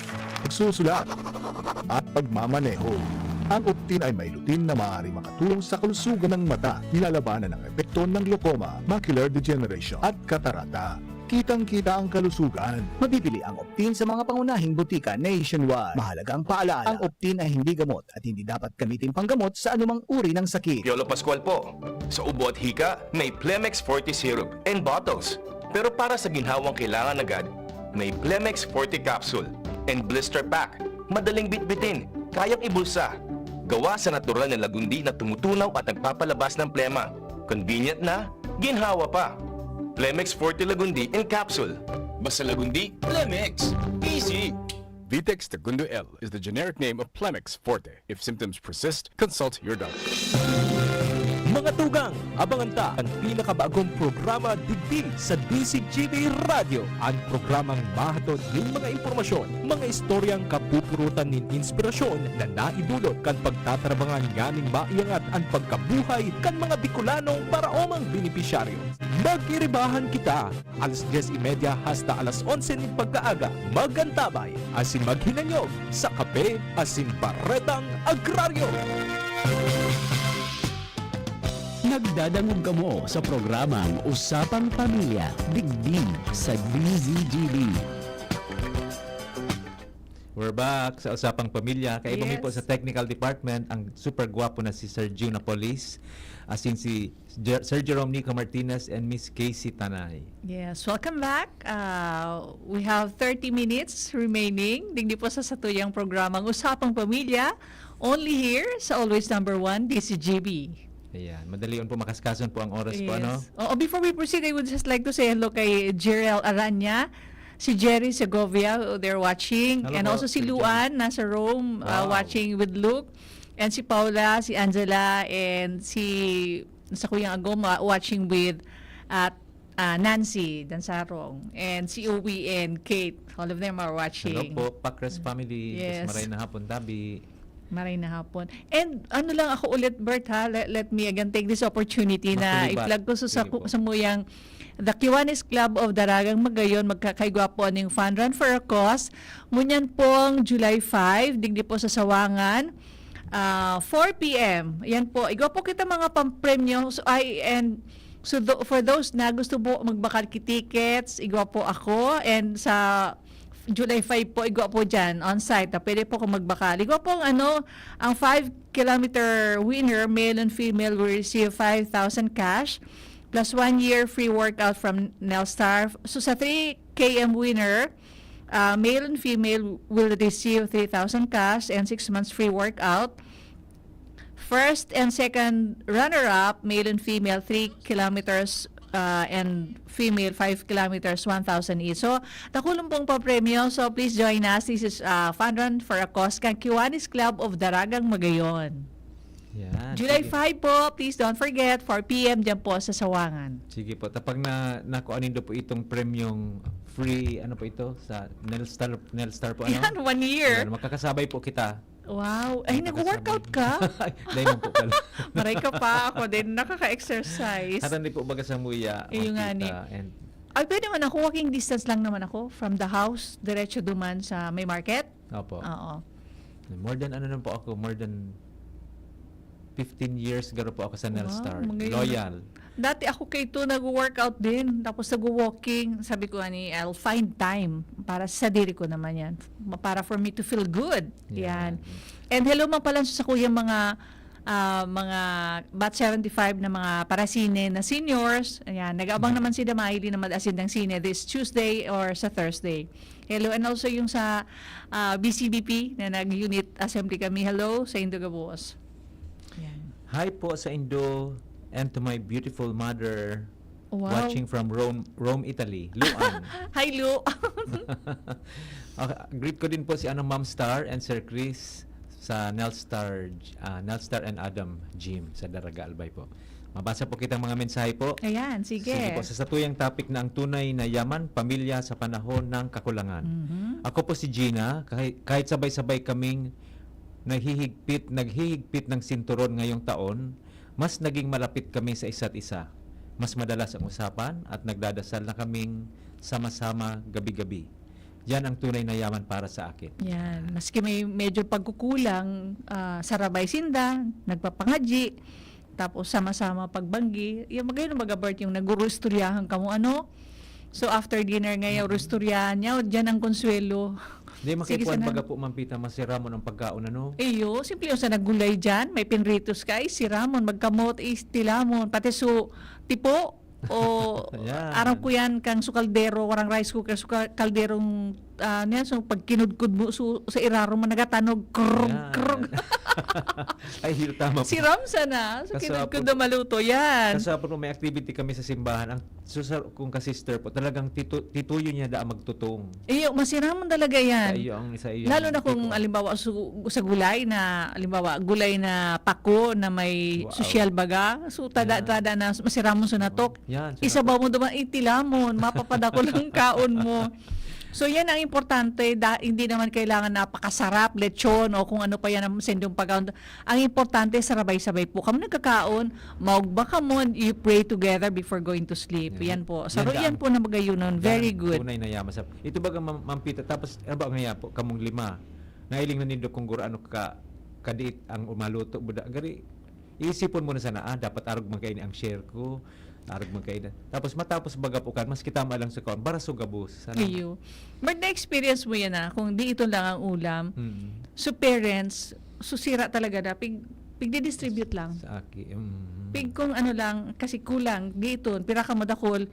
pagsusulat, at pagmamaneho. Ang Optin ay may lutein na maaaring makatulong sa kalusugan ng mata, nilalabanan ang epekto ng glaucoma, macular degeneration, at katarata. Kitang-kita ang kalusugan. Mabibili ang Optin sa mga pangunahing botika nationwide. Mahalagang paalala, ang Optin ay hindi gamot at hindi dapat gamitin panggamot sa anumang uri ng sakit. Piolo Pascual po. Sa ubo at hika, may Plemex Forte Syrup and bottles. Pero para sa ginhawang kailangan agad, may Plemex Forte Capsule and Blister Pack. Madaling bitbitin, kayang ibulsa. Gawa sa natural na lagundi na tumutunaw at nagpapalabas ng plema. Convenient na, ginhawa pa. Plemex Forte Lagundi in Capsule. Basta Lagundi, Plemex. Easy! Vitex Segundo L is the generic name of Plemex Forte. If symptoms persist, consult your doctor. Mga tugang, abangan ta an pinakabagong programa digdi sa D Z G B Radyo. An programang mahatod nin mga impormasyon, mga istoryang kapupurutan nin inspirasyon na naidulot kan pagtatarabangan nganing maiangat an pagkabuhay kan mga Bicolanong paraomang benepisyaryo. Mag-iribahan kita alas dyes y media hasta alas onse nin pagkaaga. Mag-antabay asin maghinanyog sa Kape asin Baretang Agraryo. Nagdadangog kamo sa programang Usapang Pamilya, digdi sa D Z G B. We're back sa Usapang Pamilya. Kaiba mi po Yes. sa technical department, ang super gwapo na si Sir Gio Napolis, asin si Jer-, Sir Jerome Nico Martinez and Miss Casey Tanay. Yes, welcome back. Uh, we have thirty minutes remaining. Digdi po sa satuyang programang Usapang Pamilya, only here sa Always Number One, D Z G B. Ayan, madali on po, makaskason po ang oras po, ano? Yes. Oo, before we proceed, I would just like to say hello kay Jerel Aranya, si Jerry Segovia, they're watching, Hello and po, also si Sir Jerry. Luan, nasa Rome, uh, Wow. watching with Luke, and si Paula, si Angela, and si, sa Kuyang Agom, uh, watching with, uh, uh, Nancy Dansarong, and si Uwi and Kate. All of them are Hello watching. po, Pakres family. Yes. Mas maray na hapon, tabi. Maray na hapon. And ano lang ako ulit, Bert, ha? Let, let me again take this opportunity na Matuloy ba? i-plug ko sa, sa, Sige po. sa muyang The Kiwanis Club of Daragang Magayon, magkakaigwa po aning Fun Run for a Cause. Ngunyan pong July five, digdi po sa Sawangan, ah, four p m. Yan po. Igwa po kita mga pampremyo. So, I, and so, tho-, for those na gusto po magbakal ki tickets, igwa po ako. And sa July five po, igwa po dyan, on site. Ah, pwede po kung magbakal. Igwa po ang ano, ang five kilometer winner, male and female, will receive five thousand cash plus one year free workout from Nelstar. So sa three K M winner, uh, male and female will receive three thousand cash and six months free workout. First and second runner-up, male and female, three kilometers, uh, and female, five kilometers, one thousand each. So, dakulon pong papremyo. So, please join us. This is, uh, Fun Run for a Cause kan Kiwanis Club of Daragang Magayon. Yan, July sige. five po, please don't forget, four p m dyan po sa Sawangan. Sige po, tapag na, nakuha nindo po itong premyong free, ano po ito, sa Nelstar, Nelstar po, ano? Yan, one year. Yan, makakasabay po kita. Wow. Ay, Makakasabay. nag-workout ka? Ay, dahil lang po pala. Maray ka pa. Ako din, nakaka-exercise. Hatan di po baga sa muya, Iyo nga ni. makita, and Ay, pwede man ako, walking distance lang naman ako. From the house, diretso duman sa may market. Opo. Oo. More than, ano na po ako, more than fifteen years garo po ako sa Wow, Nelstar. Magayon. Loyal. Dati ako kay ito, nag-workout din. Tapos nag-walking. Sabi ko, ani, I'll find time para sa sadiri ko naman yan. Ma-, para for me to feel good. Yan. Yan. And hello man pala sa kuyang mga, ah, mga batch seventy-five na mga parasine na seniors. Ayan, nag-aabang Mm. naman sila, mahiling na mag-attend ng sine this Tuesday or sa Thursday. Hello, and also yung sa, ah, B C B P na nag-unit assembly kami. Hello sa indo gabos. Yan. Hi po sa indo and to my beautiful mother Wow. watching from Rome, Rome, Italy. Luan. Hi, Lu. Okay, greet ko din po si ano, Ma'am Star and Sir Chris sa Nelstar, ah, Nelstar and Adam Gym sa Daraga, Albay po. Mabasa po kitang mga mensahe po. Ayan, sige. Sige po, sa satuyang topic na ang tunay na yaman, pamilya sa panahon ng kakulangan. Mhm. Ako po si Gina, kahit, kahit sabay-sabay kaming naghihigpit, naghihigpit ng sinturon ngayong taon, mas naging malapit kami sa isa't isa. Mas madalas ang usapan at nagdadasal na kaming sama-sama gabi-gabi. Yan ang tunay na yaman para sa akin. Yan. Maski may medyo pagkukulang, ah, sarabay sinda, nagpapangadyi, tapos sama-sama pagbanggi. Yung magayon, baga, Bert, yung nag-uurusturyahan kamo, ano? So, after dinner ngayon, Mm. urusturyahan niya, o, dyan ang konsuelo. Di, Sige, makikuan sana. baga po, Ma'am Pita, masiramon ang pagkaon, ano? Iyo, simple yung sa nagulay dyan, may pinritos ka, ay, siramon, magkamot, is, tilamon, pati su, tipo, o, Yan. aram ko yan, kang su kaldero, warang rice cooker, su ka-, kalderong, ah, niya, so, pag kinudkod mo, su, sa irarom mo, nagatanog, krug, Yan. krug. Ay, hiyo, tama po. Siram sana, so, Kaso kinudkod po, na maluto, yan. kaso po, may activity kami sa simbahan, ang So, sa, kung ka-sister po, talagang titu-, tituyo niya daa magtutong. Iyo, masiramon talaga yan. Sa iyo ang, sa iyo Lalo ang na kung, tipo. halimbawa, su-, sa gulay na, halimbawa, gulay na pako na may Wow. sosyal baga. So, tada, Yan. tada na masiramon sa natok. Yan, sa Isabaw natok. mo duman, itilamon, mapapadako lang kaon mo. So, yan ang importante. Da-, hindi naman kailangan napakasarap, lechon, o kung ano pa yan ang sendong pagkaon. Ang importante, sarabay-sabay po kamo nagkakaon, maugma kamo, and you pray together before going to sleep. Yan. Yan po. Yan Saro, yan daan. po na magayunon. Very Yan, good. tunay na yaman sa, ito baga, Ma'am, Ma'am Pita, tapos, ano ba nga po, kamong lima, nailing na nindo kung gurano ka, kadiit ang umaluto, buda, gari, Iisipon mo na sana, "Ah, dapat arog man kaini ang share ko, arog man kaini." Tapos matapos baga po kan, mas kita mo lang sa kaon, bara so gabos. Ano? Iyo. But na-experience mo yan, ah, kung di ito lang ang ulam. Mm. So parents, so sira talaga na, pig, pigdidistribute lang. Sa aki, mm. Pig kung ano lang, kasi kulang, di ito, pira ka madakol.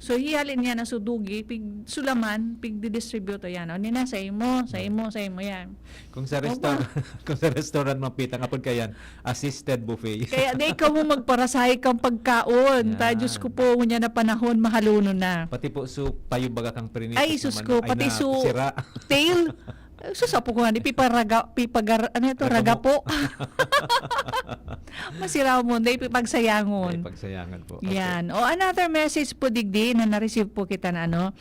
So hiyalin niya na sudugi, pig sulaman, pigdidistribute, ayan. O, nina, sa imo, sa imo, sa imo yan. Kung sa Opa. restaurant, kung sa restaurant mapita nga pagkayan, assisted buffet. Kaya di ikaw mo magparasahe kang pagkaon. Ta, Yan. Diyos ko po, ngunyan na panahon, mahaluno na. Pati po so payo baga kang prinitos Ay, sus naman, ko, ay, pati na, so sira. tail. Ay, sus, apo ko nga, di piparaga, pipagar, ano ito, Ragamo. Ragapo. Masira mo, di pipagsayangon. Ay, pagsayangan po. Okay. Yan. O, another message po, digdi, na na-receive po kita na ano,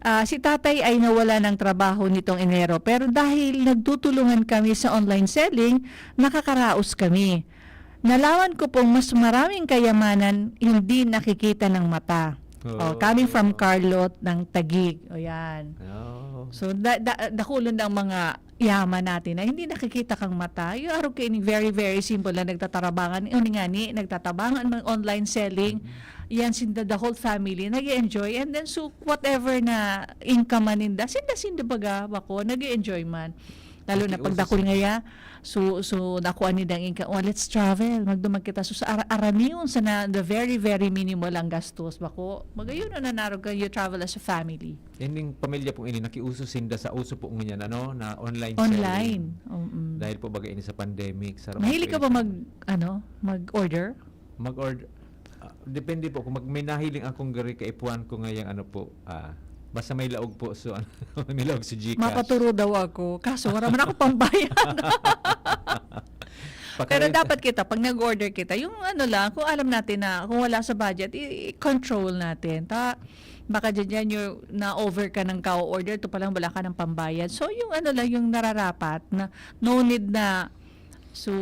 ah, si tatay ay nawala ng trabaho nitong Enero, pero dahil nagtutulungan kami sa online selling, nakakaraos kami. Nalaman ko pong mas maraming kayamanan hindi nakikita ng mata. Oh, coming from Carlot ng Taguig. O yan. Oh. So, da, da, dakulon ang mga yaman natin na hindi nakikita kang mata. Yung araw kayo, very, very simple na nagtatarabangan. Yung nga ni, nagtatabangan, mag online selling. Yan, sinda the whole family, nag enjoy. And then, so, whatever na income man ninda, sinda, sinda baga, bako, nag enjoy man. Lalo na Nakiuso pagdakol sila. Ngaya, so, so, nakuha ni dang income, "Oh, let's travel, magdumag kita." So, sa ara- araniyon, sa na, the very, very minimal ang gastos. Bako, magayon na nanarog ka, you travel as a family. Ining pamilya pong ini, nakiuso sinda sa uso po ngunyan, ano, na online Online. selling. Mm. Dahil po baga ini sa pandemic. Sa Mahilig ka ba operation. mag, ano, mag-order? Mag-order? Ah, depende po. Kung mag, may nahiling akong gari, kaipuhan ko ngayang ano po, ah, basta may laog po. So, ano, may laog sa GCash. Makaturo daw ako. Kaso wala man ako pambayad. Paka- Pero dapat kita, pag nag-order kita, yung ano lang, kung alam natin na kung wala sa budget, i- i-control natin. Ta, baka dyan, dyan yung na-over ka ng ka-order, ito palang wala ka ng pambayad. So, yung ano lang, yung nararapat, na no need na, so,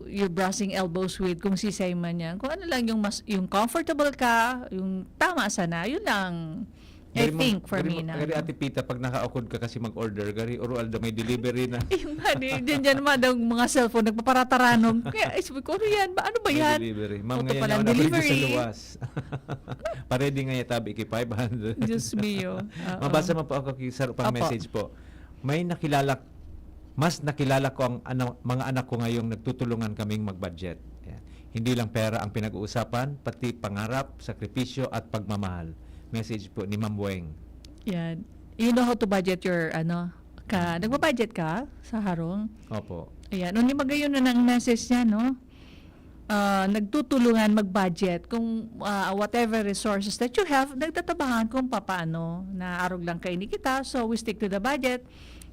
you're brushing elbows with kung sisay man yan. Kung ano lang yung mas, yung comfortable ka, yung tama sana, yun lang. I Gari mo- think for gari me mo- na, Gari ano. Ate Pita, pag nakaukod ka kasi mag-order, gari, oro alda may delivery na. Yung nga, di, dyan, dyan naman daw mga cellphone, nagpaparataranom. Kaya, ay, sabi ko, "Ano yan? Ba, ano ba May yan?" delivery. Ma'am, Ito ngayon pala, ako nabili sa delivery. luwas. Paredi nga yata, iki five hundred. Diyos mio. Oo. Mabasa mo po ako, saro pang Opo. Message po. May nakilala, mas nakilala ko ang ano, mga anak ko ngayong nagtutulungan kaming mag-budget. Yan. Hindi lang pera ang pinag-uusapan, pati pangarap, sakripisyo at pagmamahal. Message po ni Ma'am Weng. Yan. You know how to budget your, ano, ka, nagba-budget ka sa harong? Opo. Ayan. Only magayon na ng message niya, no? Ah, nagtutulungan mag-budget kung ah, whatever resources that you have, nagtatabangan kung papaano na arog lang kayo ni kita. So, we stick to the budget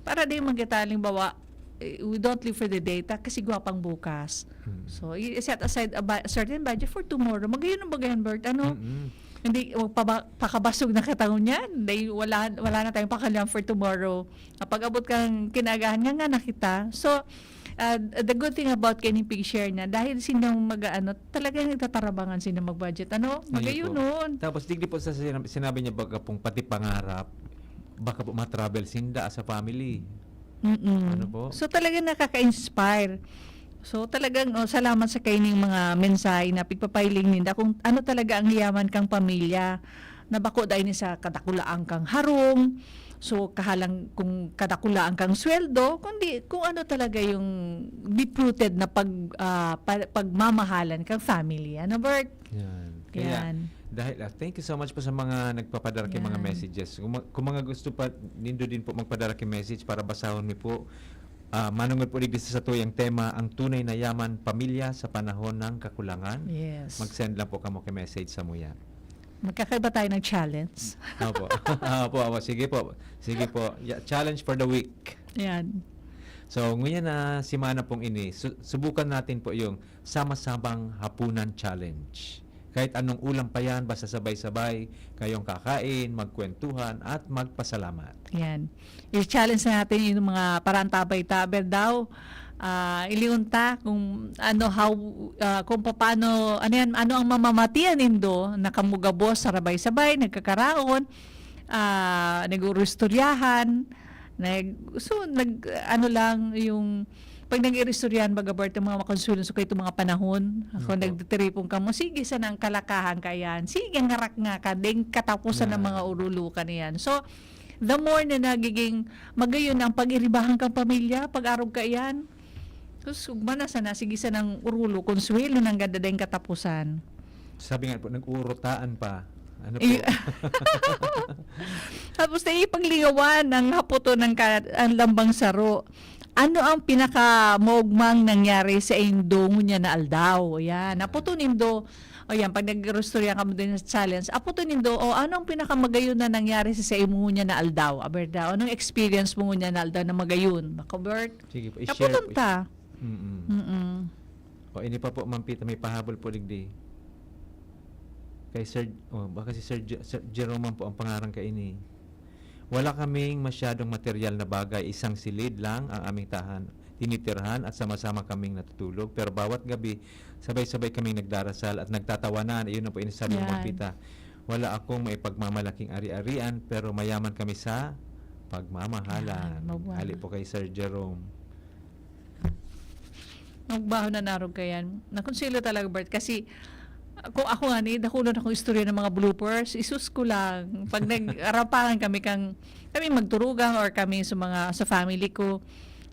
para di man kita, halimbawa, eh, we don't live for the day, ta, kasi gwapang bukas. Mm. So, i-set aside a, bu- certain budget for tomorrow. Magayon ang bagayan, Bert. Ano? Mm-mm. Hindi, huwag paba- pakabasog na kita ngunyan. Dahil wala, wala na tayong pakalian for tomorrow. Kapag abot kang kinagahan nga nga na kita. So, ah, the good thing about kaning pig-share na, dahil silang mag-ano, talagang nagtatarabangan sila mag-budget. Ano? Ayun Magayon po. nun. Tapos, digdi po sa sinab- sinabi niya, baga pong pati pangarap, baka po matravel sinda as a family. Mm-mm. Ano po? So, talagang nakaka-inspire. So, talagang, oh, salamat sa kaining mga mensahe na pigpapahiling ninda kung ano talaga ang hiyaman kang pamilya na bako dahil ni sa kadakulaan kang harong, so kahalang kung kadakulaan kang sweldo, kundi kung ano talaga yung deep-rooted na pag, ah, pa- pagmamahalan kang family. Ano, Bert? Yan. Kaya, Yan. dahil, ah, thank you so much po sa mga nagpapadara kay mga Yan. Messages. Kung, ma- kung mga gusto pa nindo din po magpadara kay message para basahon mi po, ah, manungod po digdi sa tuyang tema, ang tunay na yaman, pamilya sa panahon ng kakulangan. Yes. Mag-send lang po kamo kay message sa muya. Magkakaiba tayo ng challenge. Opo. Opo, opo. Sige po. Sige po. Yeah, challenge for the week. Yan. So, ngayon na semana pong ini, su- subukan natin po yung sama-samang hapunan challenge. Kahit anong ulam pa yan, basta sabay-sabay kayong kakain, magkwentuhan, at magpasalamat. Yan. I-challenge natin yung mga parang tabay-tabay daw. Ah, iliunta kung ano, how, ah, kung paano, ano yan, ano ang mamamatian nindo na kamugabos, sarabay-sabay, nagkakaraon, ah, nag-uurusturyahan, nag, so, nag, ano lang, yung Pag nag-iristoryahan baga, Bert, ang mga makonsuelo sa kaitong mga panahon, ako Opo. nagtitiripon kamo, sige sana ang kalakahan ka yan. Sige, ngarak nga ka, ding katapusan ng Yan. mga urulukan yan. So, the more na nagiging magayon ang pag-iribahan kang pamilya, pag-arog ka yan, sus, ugma na sana, sige sanang urulo, konsuelo ng ganda ding katapusan. Sabi nga po, nag-uurutaan pa. Ano po? Iyo. Tapos naipaglingawan ang haputon ng ka-, ang lambang saro. Ano ang pinakamaugmang nangyari sa indo ngunyan na aldaw? Ayan. Apo to nindo, o yan, pag nag-istorya kamo din sa challenge, apo to nindo, o ano ang pinakamagayon na nangyari sa, sa imo ngunyan na aldaw? Aberda, anong experience mo ngunyan na aldaw na magayon? Ako, Bert? Sige po, i-share Apo po. ta. Mm-mm. Mm-mm. O, ini pa po, Ma'am Pita, may pahabol po digdi. Kay Sir, oh, baka si Sir J-, Sir Jerome man po ang pangaran kaini. Wala kaming masyadong material na bagay, isang silid lang ang aming tahan-, tinitirhan at sama-sama kaming natutulog. Pero bawat gabi, sabay-sabay kaming nagdarasal at nagtatawanan. Iyon na po yung sabi ng Yan. Ma'am Pita. Wala akong maipagmamalaking ari-arian, pero mayaman kami sa pagmamahalan. Yan, mabuhay. Hali po kay Sir Jerome. Magbaho na narog ka yan. Nakonselo talaga, Bert, kasi kung ako nga ni, dakulan akong istorya ng mga bloopers, isus ko lang. Pag nag-arapangan kami kang, kami magturugang or kami sa mga, sa family ko,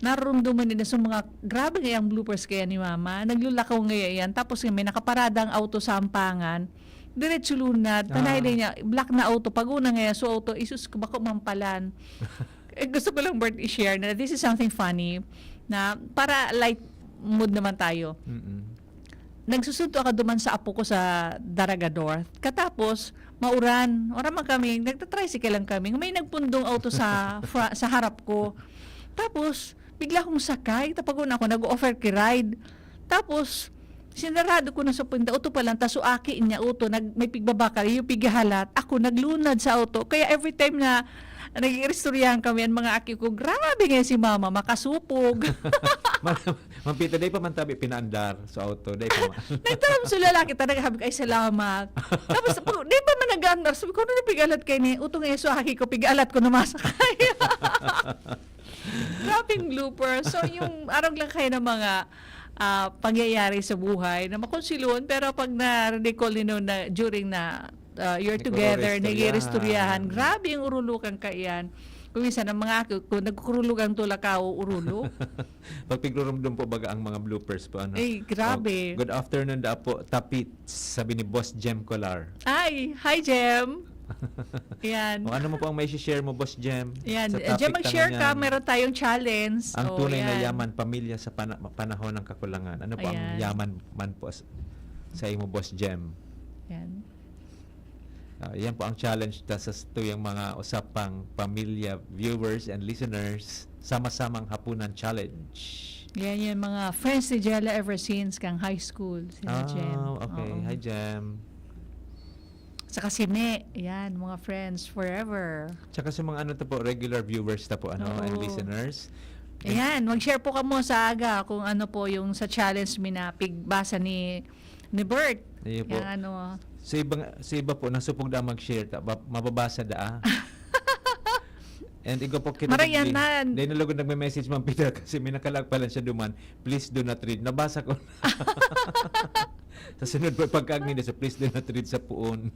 narurumduman nila sa mga, grabe nga yung bloopers kaya ni Mama. Naglulakaw nga yan. Tapos nga may nakaparada ang auto sa ampangan. Diretso lunad. Tanay Ah. din niya, black na auto. Pag una nga yan, so auto, isus ko, bako mampalan. Eh, gusto ko lang, Bert, i-share na this is something funny na para light mood naman tayo. Mm-mm. Nagsusunto ako duman sa apo ko sa Daraga North. Katapos, mauran. Ora man kami, nagta-tricycle lang kami. May nagpundong auto sa fra-, sa harap ko. Tapos, bigla akong sakay. Tapos ako, nag-offer ki ride. Tapos, sinarado ko na sa pinda. Auto pa lang, tas so aki niya, auto, nag-, may pigbabakal, yung pighahalat. Ako, naglunad sa auto. Kaya every time na nag-iistoryahan kami, ang mga aki ko, "Grabe nga si mama, makasupog." Ma'am, Ma'am Pita, dai pa man tabi pinaandar sa auto, dai pa man. Nagtaram sa lalaki, talaga, sabi ko, "Ay, salamat." Tapos, di pa man nag-aandar, sabi ko, "Ano na pigalat kayo ni? Utong eso, aki ko, pigalat ko na masakay." Grabeng blooper. So, yung arog lang kayo ng mga, ah, pangyayari sa buhay na makonsilon, pero pag na-recall nino na during na, ah, you're together, Nag-ururistoryahan. nag-iiristoryahan, grabe yung urulukan ka iyan. Kung minsan, ang mga ako, kung nagkurulugan to, lakaw, urulo. Pag pigrurumdum po baga ang mga bloopers po, ano? Ay, grabe. Oh, good afternoon, da po, Tapit, sabi ni Boss Jem Colar. Ay, hi, Jem. Yan. O, ano mo po ang may share mo, Boss Jem? Yan. Sa Eh, Jem, topic mag-share tanong ka. yan. Meron tayong challenge. Ang Oh, tunay na yan. yaman, pamilya sa pana-, panahon ng kakulangan. Ano po ang Ayan. yaman man po s-, sa imo, Boss Jem? Yan. Ah, yan po ang challenge ta sa tuyang mga usapang pamilya, viewers and listeners. Sama-samang Hapunan Challenge. Yan yung mga friends ni Jella ever since kang high school, si Ah, Jem. okay. Oo. Hi, Jem. Saka si Me, yan, mga friends forever. Tsaka sa mga ano to po, regular viewers ta po, ano, and Oo. listeners. And Ayan, mag-share po kamo sa aga kung ano po yung sa challenge mi na pigbasa ni, ni Bert. Iyo po. Yan, ano. Sa iba nga, sa iba po, nasupog na mag-share, ta-, ba-, mababasa da, ah. And igo po kita Marayanan. nagdi-, dahil nalagod nagme-message, Ma'am Pita, kasi may nakalag pala siya duman, "Please do not read." Nabasa ko. Sa sunod po, pagkaagmi na sa "Please do not read" sa puon.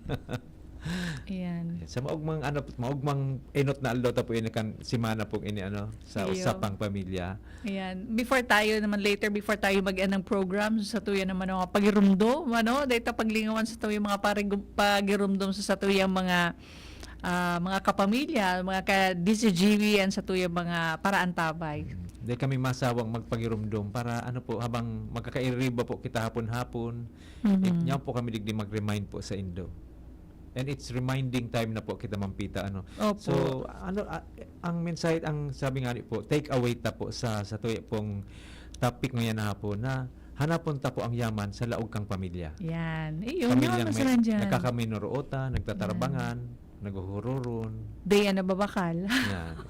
Ayan. Sa maugmang, ano, maugmang inot na aldaw ta po ini kan semana pong ini, ano, sa Iyo. Usapang Pamilya. Ayan. Before tayo naman, later, before tayo mag-end ng program, sa tuya naman ang mga pagirumdom, ano, dahil ta paglingawan sa tuya mga parigu-, pagirumdom sa, sa tuyang mga, ah, mga kapamilya, mga ka-D C G V, and sa tuyang mga paraantabay. Mm. Dahil kami masawang magpagirumdom para, ano po, habang magkakairiba po kita hapon-hapon, Mhm. it-, niyan po kami digdi mag-remind po sa indo. And it's reminding time na po kita, Ma'am Pita, ano. Opo. So, ano, ah, ang mensahe, ang sabi nga ni po, take away ta po sa, sa tuya pong topic ngayon na hapon na hanapon ta po ang yaman sa laog kang pamilya. Yan. Iyon, Pamilyang yaman sa may nandyan. nagkakaminorootan, nagtatarbangan, Yan. naghuhururon. Di yan nababakal. Yan.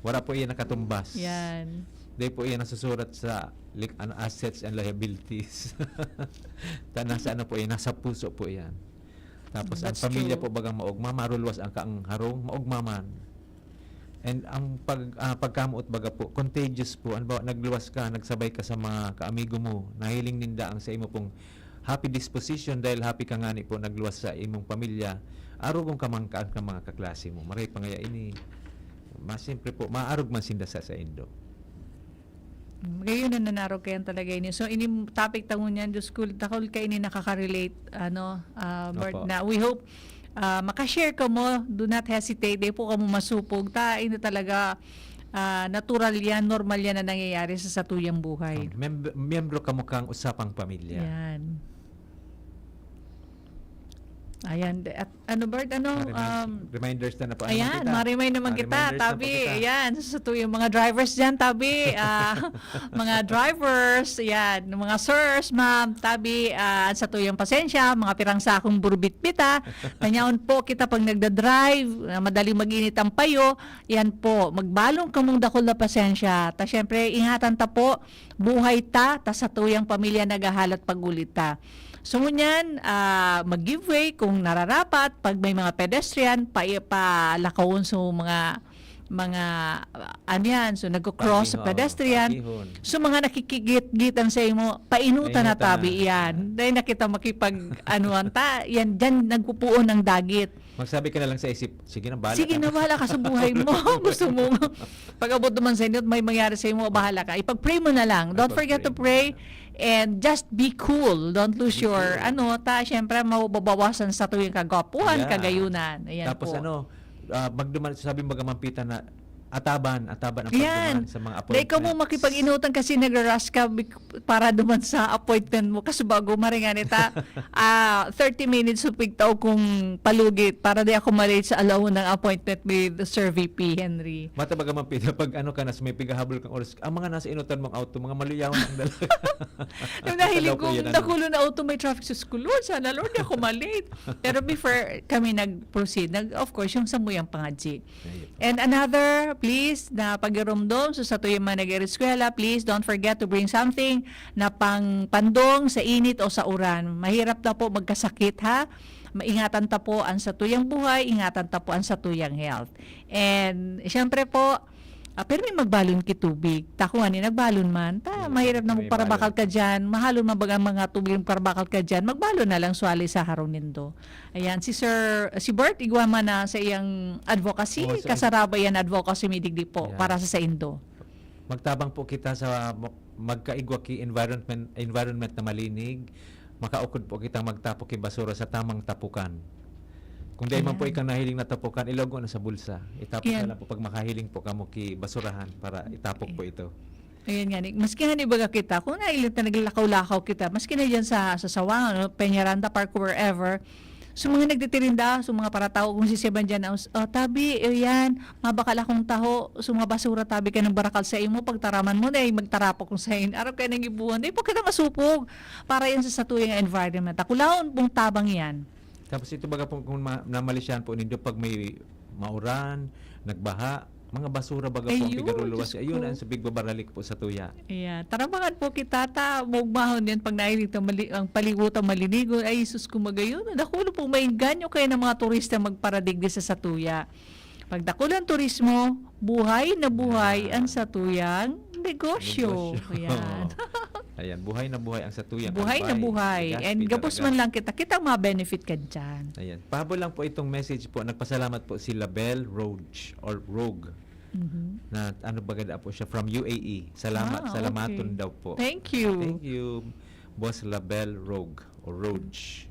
Wala po iyan nakatumbas. Yan. Di po iyan nasusurat sa lik-, ano, assets and liabilities. Ta-, nasa ano po iyan, nasa puso po iyan. Tapos, ang That's pamilya true. po bagang maogma, marulwas ang kaang harong, maogma man. And ang pag, ah, pagkamoot baga po, contagious po. Halimbawa, nagluwas ka, nagsabay ka sa mga kaamigo mo, nahiling ninda ang sa imo pong happy disposition dahil happy ka ngani po nagluwas sa imong pamilya. Arugon ka man kaan ka mga kaklase mo. Maray pa ngaya ini. Mas siyempre po, maarog man sinda sa saindo. Ngayon na nanarog kayan talaga ini. So, ini topic ta ngunyan, Diyos ko, dakul ka ini nakaka-relate, ano, ah, Bart, Opo. Na we hope ah, makashare kamo, do not hesitate, di po kamo masupog. Ta, ini talaga, ah, natural yan, normal yan na nangyayari sa satuyang buhay. Mem- miyembro kamo kang usapang pamilya. Yan. Ayan. At ano, Bart, ano? Mga remind- Um, reminders na na po. Ano Ayan, man kita? Marimay naman Mga kita, reminders na po tabi. kita. Ayan, sa satuyang mga drivers dyan, tabi. Ah, mga drivers, ayan, mga sirs, ma'am, tabi, ah, satuyang pasensya, mga pirang sakong burbitbit, ha. Tanyaon po kita pag nagda-drive, ah, madaling mag-init ang payo, yan po, magbalong kamong dakul na pasensya. Ta, syempre, ingatan ta po, buhay ta, ta satuyang pamilya naghahalat pag-uli ta. So, ngunyan, ah, mag-give way kung nararapat, pag may mga pedestrian, pa, palakawon sa mga, mga, ah, ano yan, so nagko-cross sa Pagihon, pedestrian. pagihon. So, mga nakikigit-gitan sa imo, painutan na Painutan tabi na. Yan. Dahil na kita makipag-anuhan ta, yan, dyan nagpupuon ang dagit. Magsabi ka na lang sa isip, "Sige na, bahala Sige ka." na, bahala ka sa buhay mo. Gusto mo, pag-abot naman sa inyo, may mangyari sa imo, bahala ka. Ipag-pray mo na lang. Don't forget to Ipag-pray pray and just be cool. Don't lose Be your, cool. ano, ta, syempre, mababawasan sa tuwing kagwapuhan, Yeah. kagayunan. Ayan Tapos po. ano, ah, magduman, sabi baga man kita na ataban, ataban ang Yan. pagduman sa mga Dahil ka mo appointments. makipag-inutan kasi nagre-rush ka bik- para duman sa appointment mo. Kasi bago maringan ita, ah, thirty minutes supig tao kung palugit para di ako malate sa alauna ng appointment with Sir V P Henry. Mata baga man pita pag ano ka na sa may pigahabol kang oras, ang mga nasa inutan mong auto, mga maluyaw na ang dalaga. Yung nahiling Daw po kong yun, ano. nakulo na auto, may traffic sa school. Lord, sana Lord, di ako malate. Pero before kami nag-proceed, nag, of course, yung samuyang pangadji. Ayun. And another, please, na pagirumdom, so sa tuyong mga nag-eskwela, please don't forget to bring something na pang pandong sa init o sa uran. Mahirap na po magkasakit, ha? Maingatan ta po ang sa tuyang buhay, ingatan ta po ang sa tuyang health. And, syempre po, ah, pero may magbalon ki tubig. Tako nga ni nagbalon man. Ta, May mahirap na may magparabakal balon. Ka dyan. Mahalo man baga ang mga tubig magparabakal ka dyan. Magbalon na lang swali sa harong nindo. Ayan, si Sir, si Bert, igwa man na sa iyang advocacy. Oo, sa Kasaraba yan advocacy, midigdi po, Yeah. para sa saindo. Magtabang po kita sa mo- magkaigwa ki environment, environment na malinig. Makaukod po kitang magtapok ki basura sa tamang tapukan. Kung dahil man po Ayan. Ikang nahiling na tapukan, ilago na sa bulsa. Itapok Ayan. na lang po pag makahiling po kamo ki basurahan para itapok po ito. Ayan nga, ni- maski nga ni baga kita, kung nailit na naglakaw-lakaw kita, maski na dyan sa, sa Sawangan, no, Peñaranda Park, wherever, so mga nagtitirinda, so mga paratao, kung sisiban dyan, oh, tabi, o yan, mabakal akong taho, so mga basura, tabi ka ng barakal sa imo, pagtaraman mo na, eh, magtarapok kung sa in, araw kayo nang ibuhan, di po kita masupog para yan sa satuyang environment. Takulaon pong tabang yan. Tapos ito baga po kung ma- namalisyan po nindo pag may mauran, nagbaha, mga basura baga po ang Ayun, pigaruluwas. Diyos Ayun ko. Ang sa bigbabaralik po sa tuya. Ayan. Tarabangan po kita, ta, maugmahon yan pag nahiling ta mali, ang palibutan malinigon. Ay, Jesus ko, magayon. Nakulo po, maingganyo kayo ng mga turista magparadigdi sa satuya. Pag dakulang turismo, buhay na buhay Yan. Ang satuyang negosyo. Negosyo. Ayan. Ayan, buhay na buhay ang satuyang Buhay na Albay. buhay. Legazpi And gabos talaga. Man lang kita, kitang ma-benefit ka dyan. Ayan. Pahabol lang po itong message po. Nagpasalamat po si Label Roach or Rogue Mhm. na ano baga po siya from U A E. Salamat, Ah, salamaton okay. Daw po. Thank you. Thank you, Boss Label Rogue or Roach.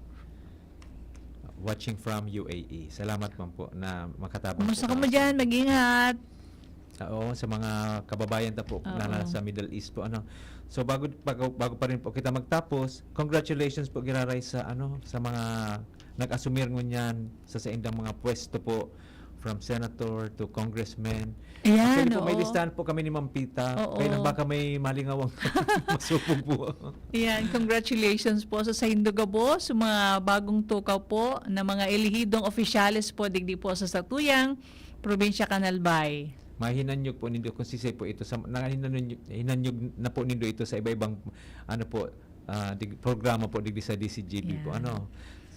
Watching from U A E. Salamat man po na makatabang Kumusta po ka mo tayo. Dyan? Mag-ingat. Oo, sa mga kababayan ta po Oo. Na nasa Middle East po, ano. So bago bago, bago pa rin po kita magtapos, congratulations po giraray sa ano sa mga nag-asumir ngunyan sa saindang mga pwesto po, from senator to congressman. Ayan, Actually po, may oo. Listahan po kami ni Ma'am Pita. Oo. Kaya lang baka may malingawang masupog po. Ayan, congratulations po sa saindo gabos, sa mga bagong tukaw po na mga elehidong opisyales po digdi po sa satuyang probinsya kan Albay. Mahinanyog po nindo kung sisay po ito sa nahinanyog, hinanyog na po nindo ito sa iba-ibang ano po, ah, dig- programa po digdi sa D C G B po, Yan. ano.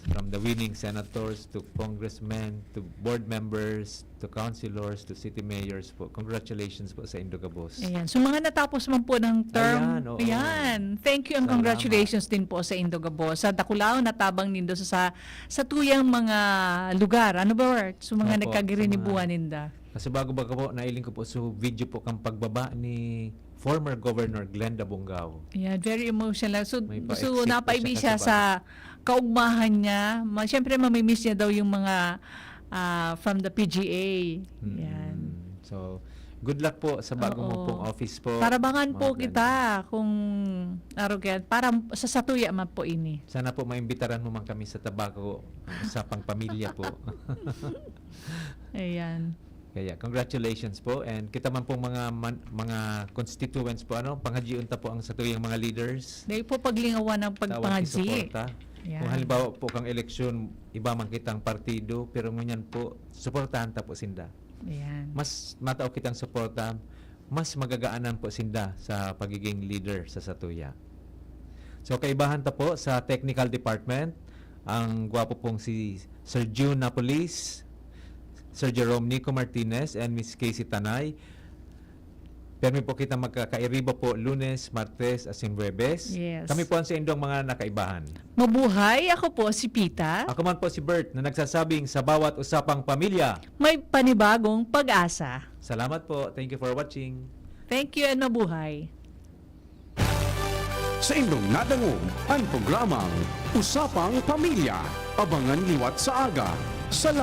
from the winning senators to congressmen to board members to councilors to city mayors po. Congratulations po sa indo gabos. Ayan. So, mga natapos man po ng term. Ayan, oo. Ayan. Thank you and Salamat. Congratulations din po sa indo gabos. Sa dakulaw na tabang nindo sa, sa, sa tuyang mga lugar. Ano ba, Bert? So, mga Opo, nagkagirinibuan sa mga ninda. Kasi bago-bago po, nailing ko po sa video po kang pagbaba ni former Governor Glenda Bongao. Ayan, very emotional. So, May so pa-exit po napaibi siya siya kasi sa kaugmahan niya. Ma, siyempre, mamimiss niya daw yung mga ah, from the P G A. Mm. Yan. So, good luck po sa bago mo Oo. pong office po. Tarabangan po Mga kita kung arrogant. Para sa satuya man po ini. Sana po maimbitaran mo man kami sa Tabaco, ang usapang pamilya po. Ayan. Kaya congratulations po, and kita man pong mga man- mga constituents po, ano, panghajion ta po ang satuyang mga leaders. Dahil po paglingawan ng Tawag pagpangadji. suporta. Yan. Kung halimbawa po kang eleksyon, iba man kitang partido, pero ngunyan po, suportahan ta po sinda. Ayan. Mas matao kitang suporta, mas magagaanan po sinda sa pagiging leader sa satuya. So, kaibahan ta po sa technical department, ang gwapo pong si Sir June Napolis, Sir Jerome Nico Martinez, and Miss Casey Tanay. Permi po kita magkakairiba po Lunes, Martes, asin Huwebes. Yes. Kami po ang sa indong mga nakaibahan. Mabuhay, ako po si Pita. Ako man po si Bert na nagsasabing sa bawat usapang pamilya. May panibagong pag-asa. Salamat po. Thank you for watching. Thank you and mabuhay. Sa indong nadangog ang programang Usapang Pamilya. Abangan liwat sa aga, sa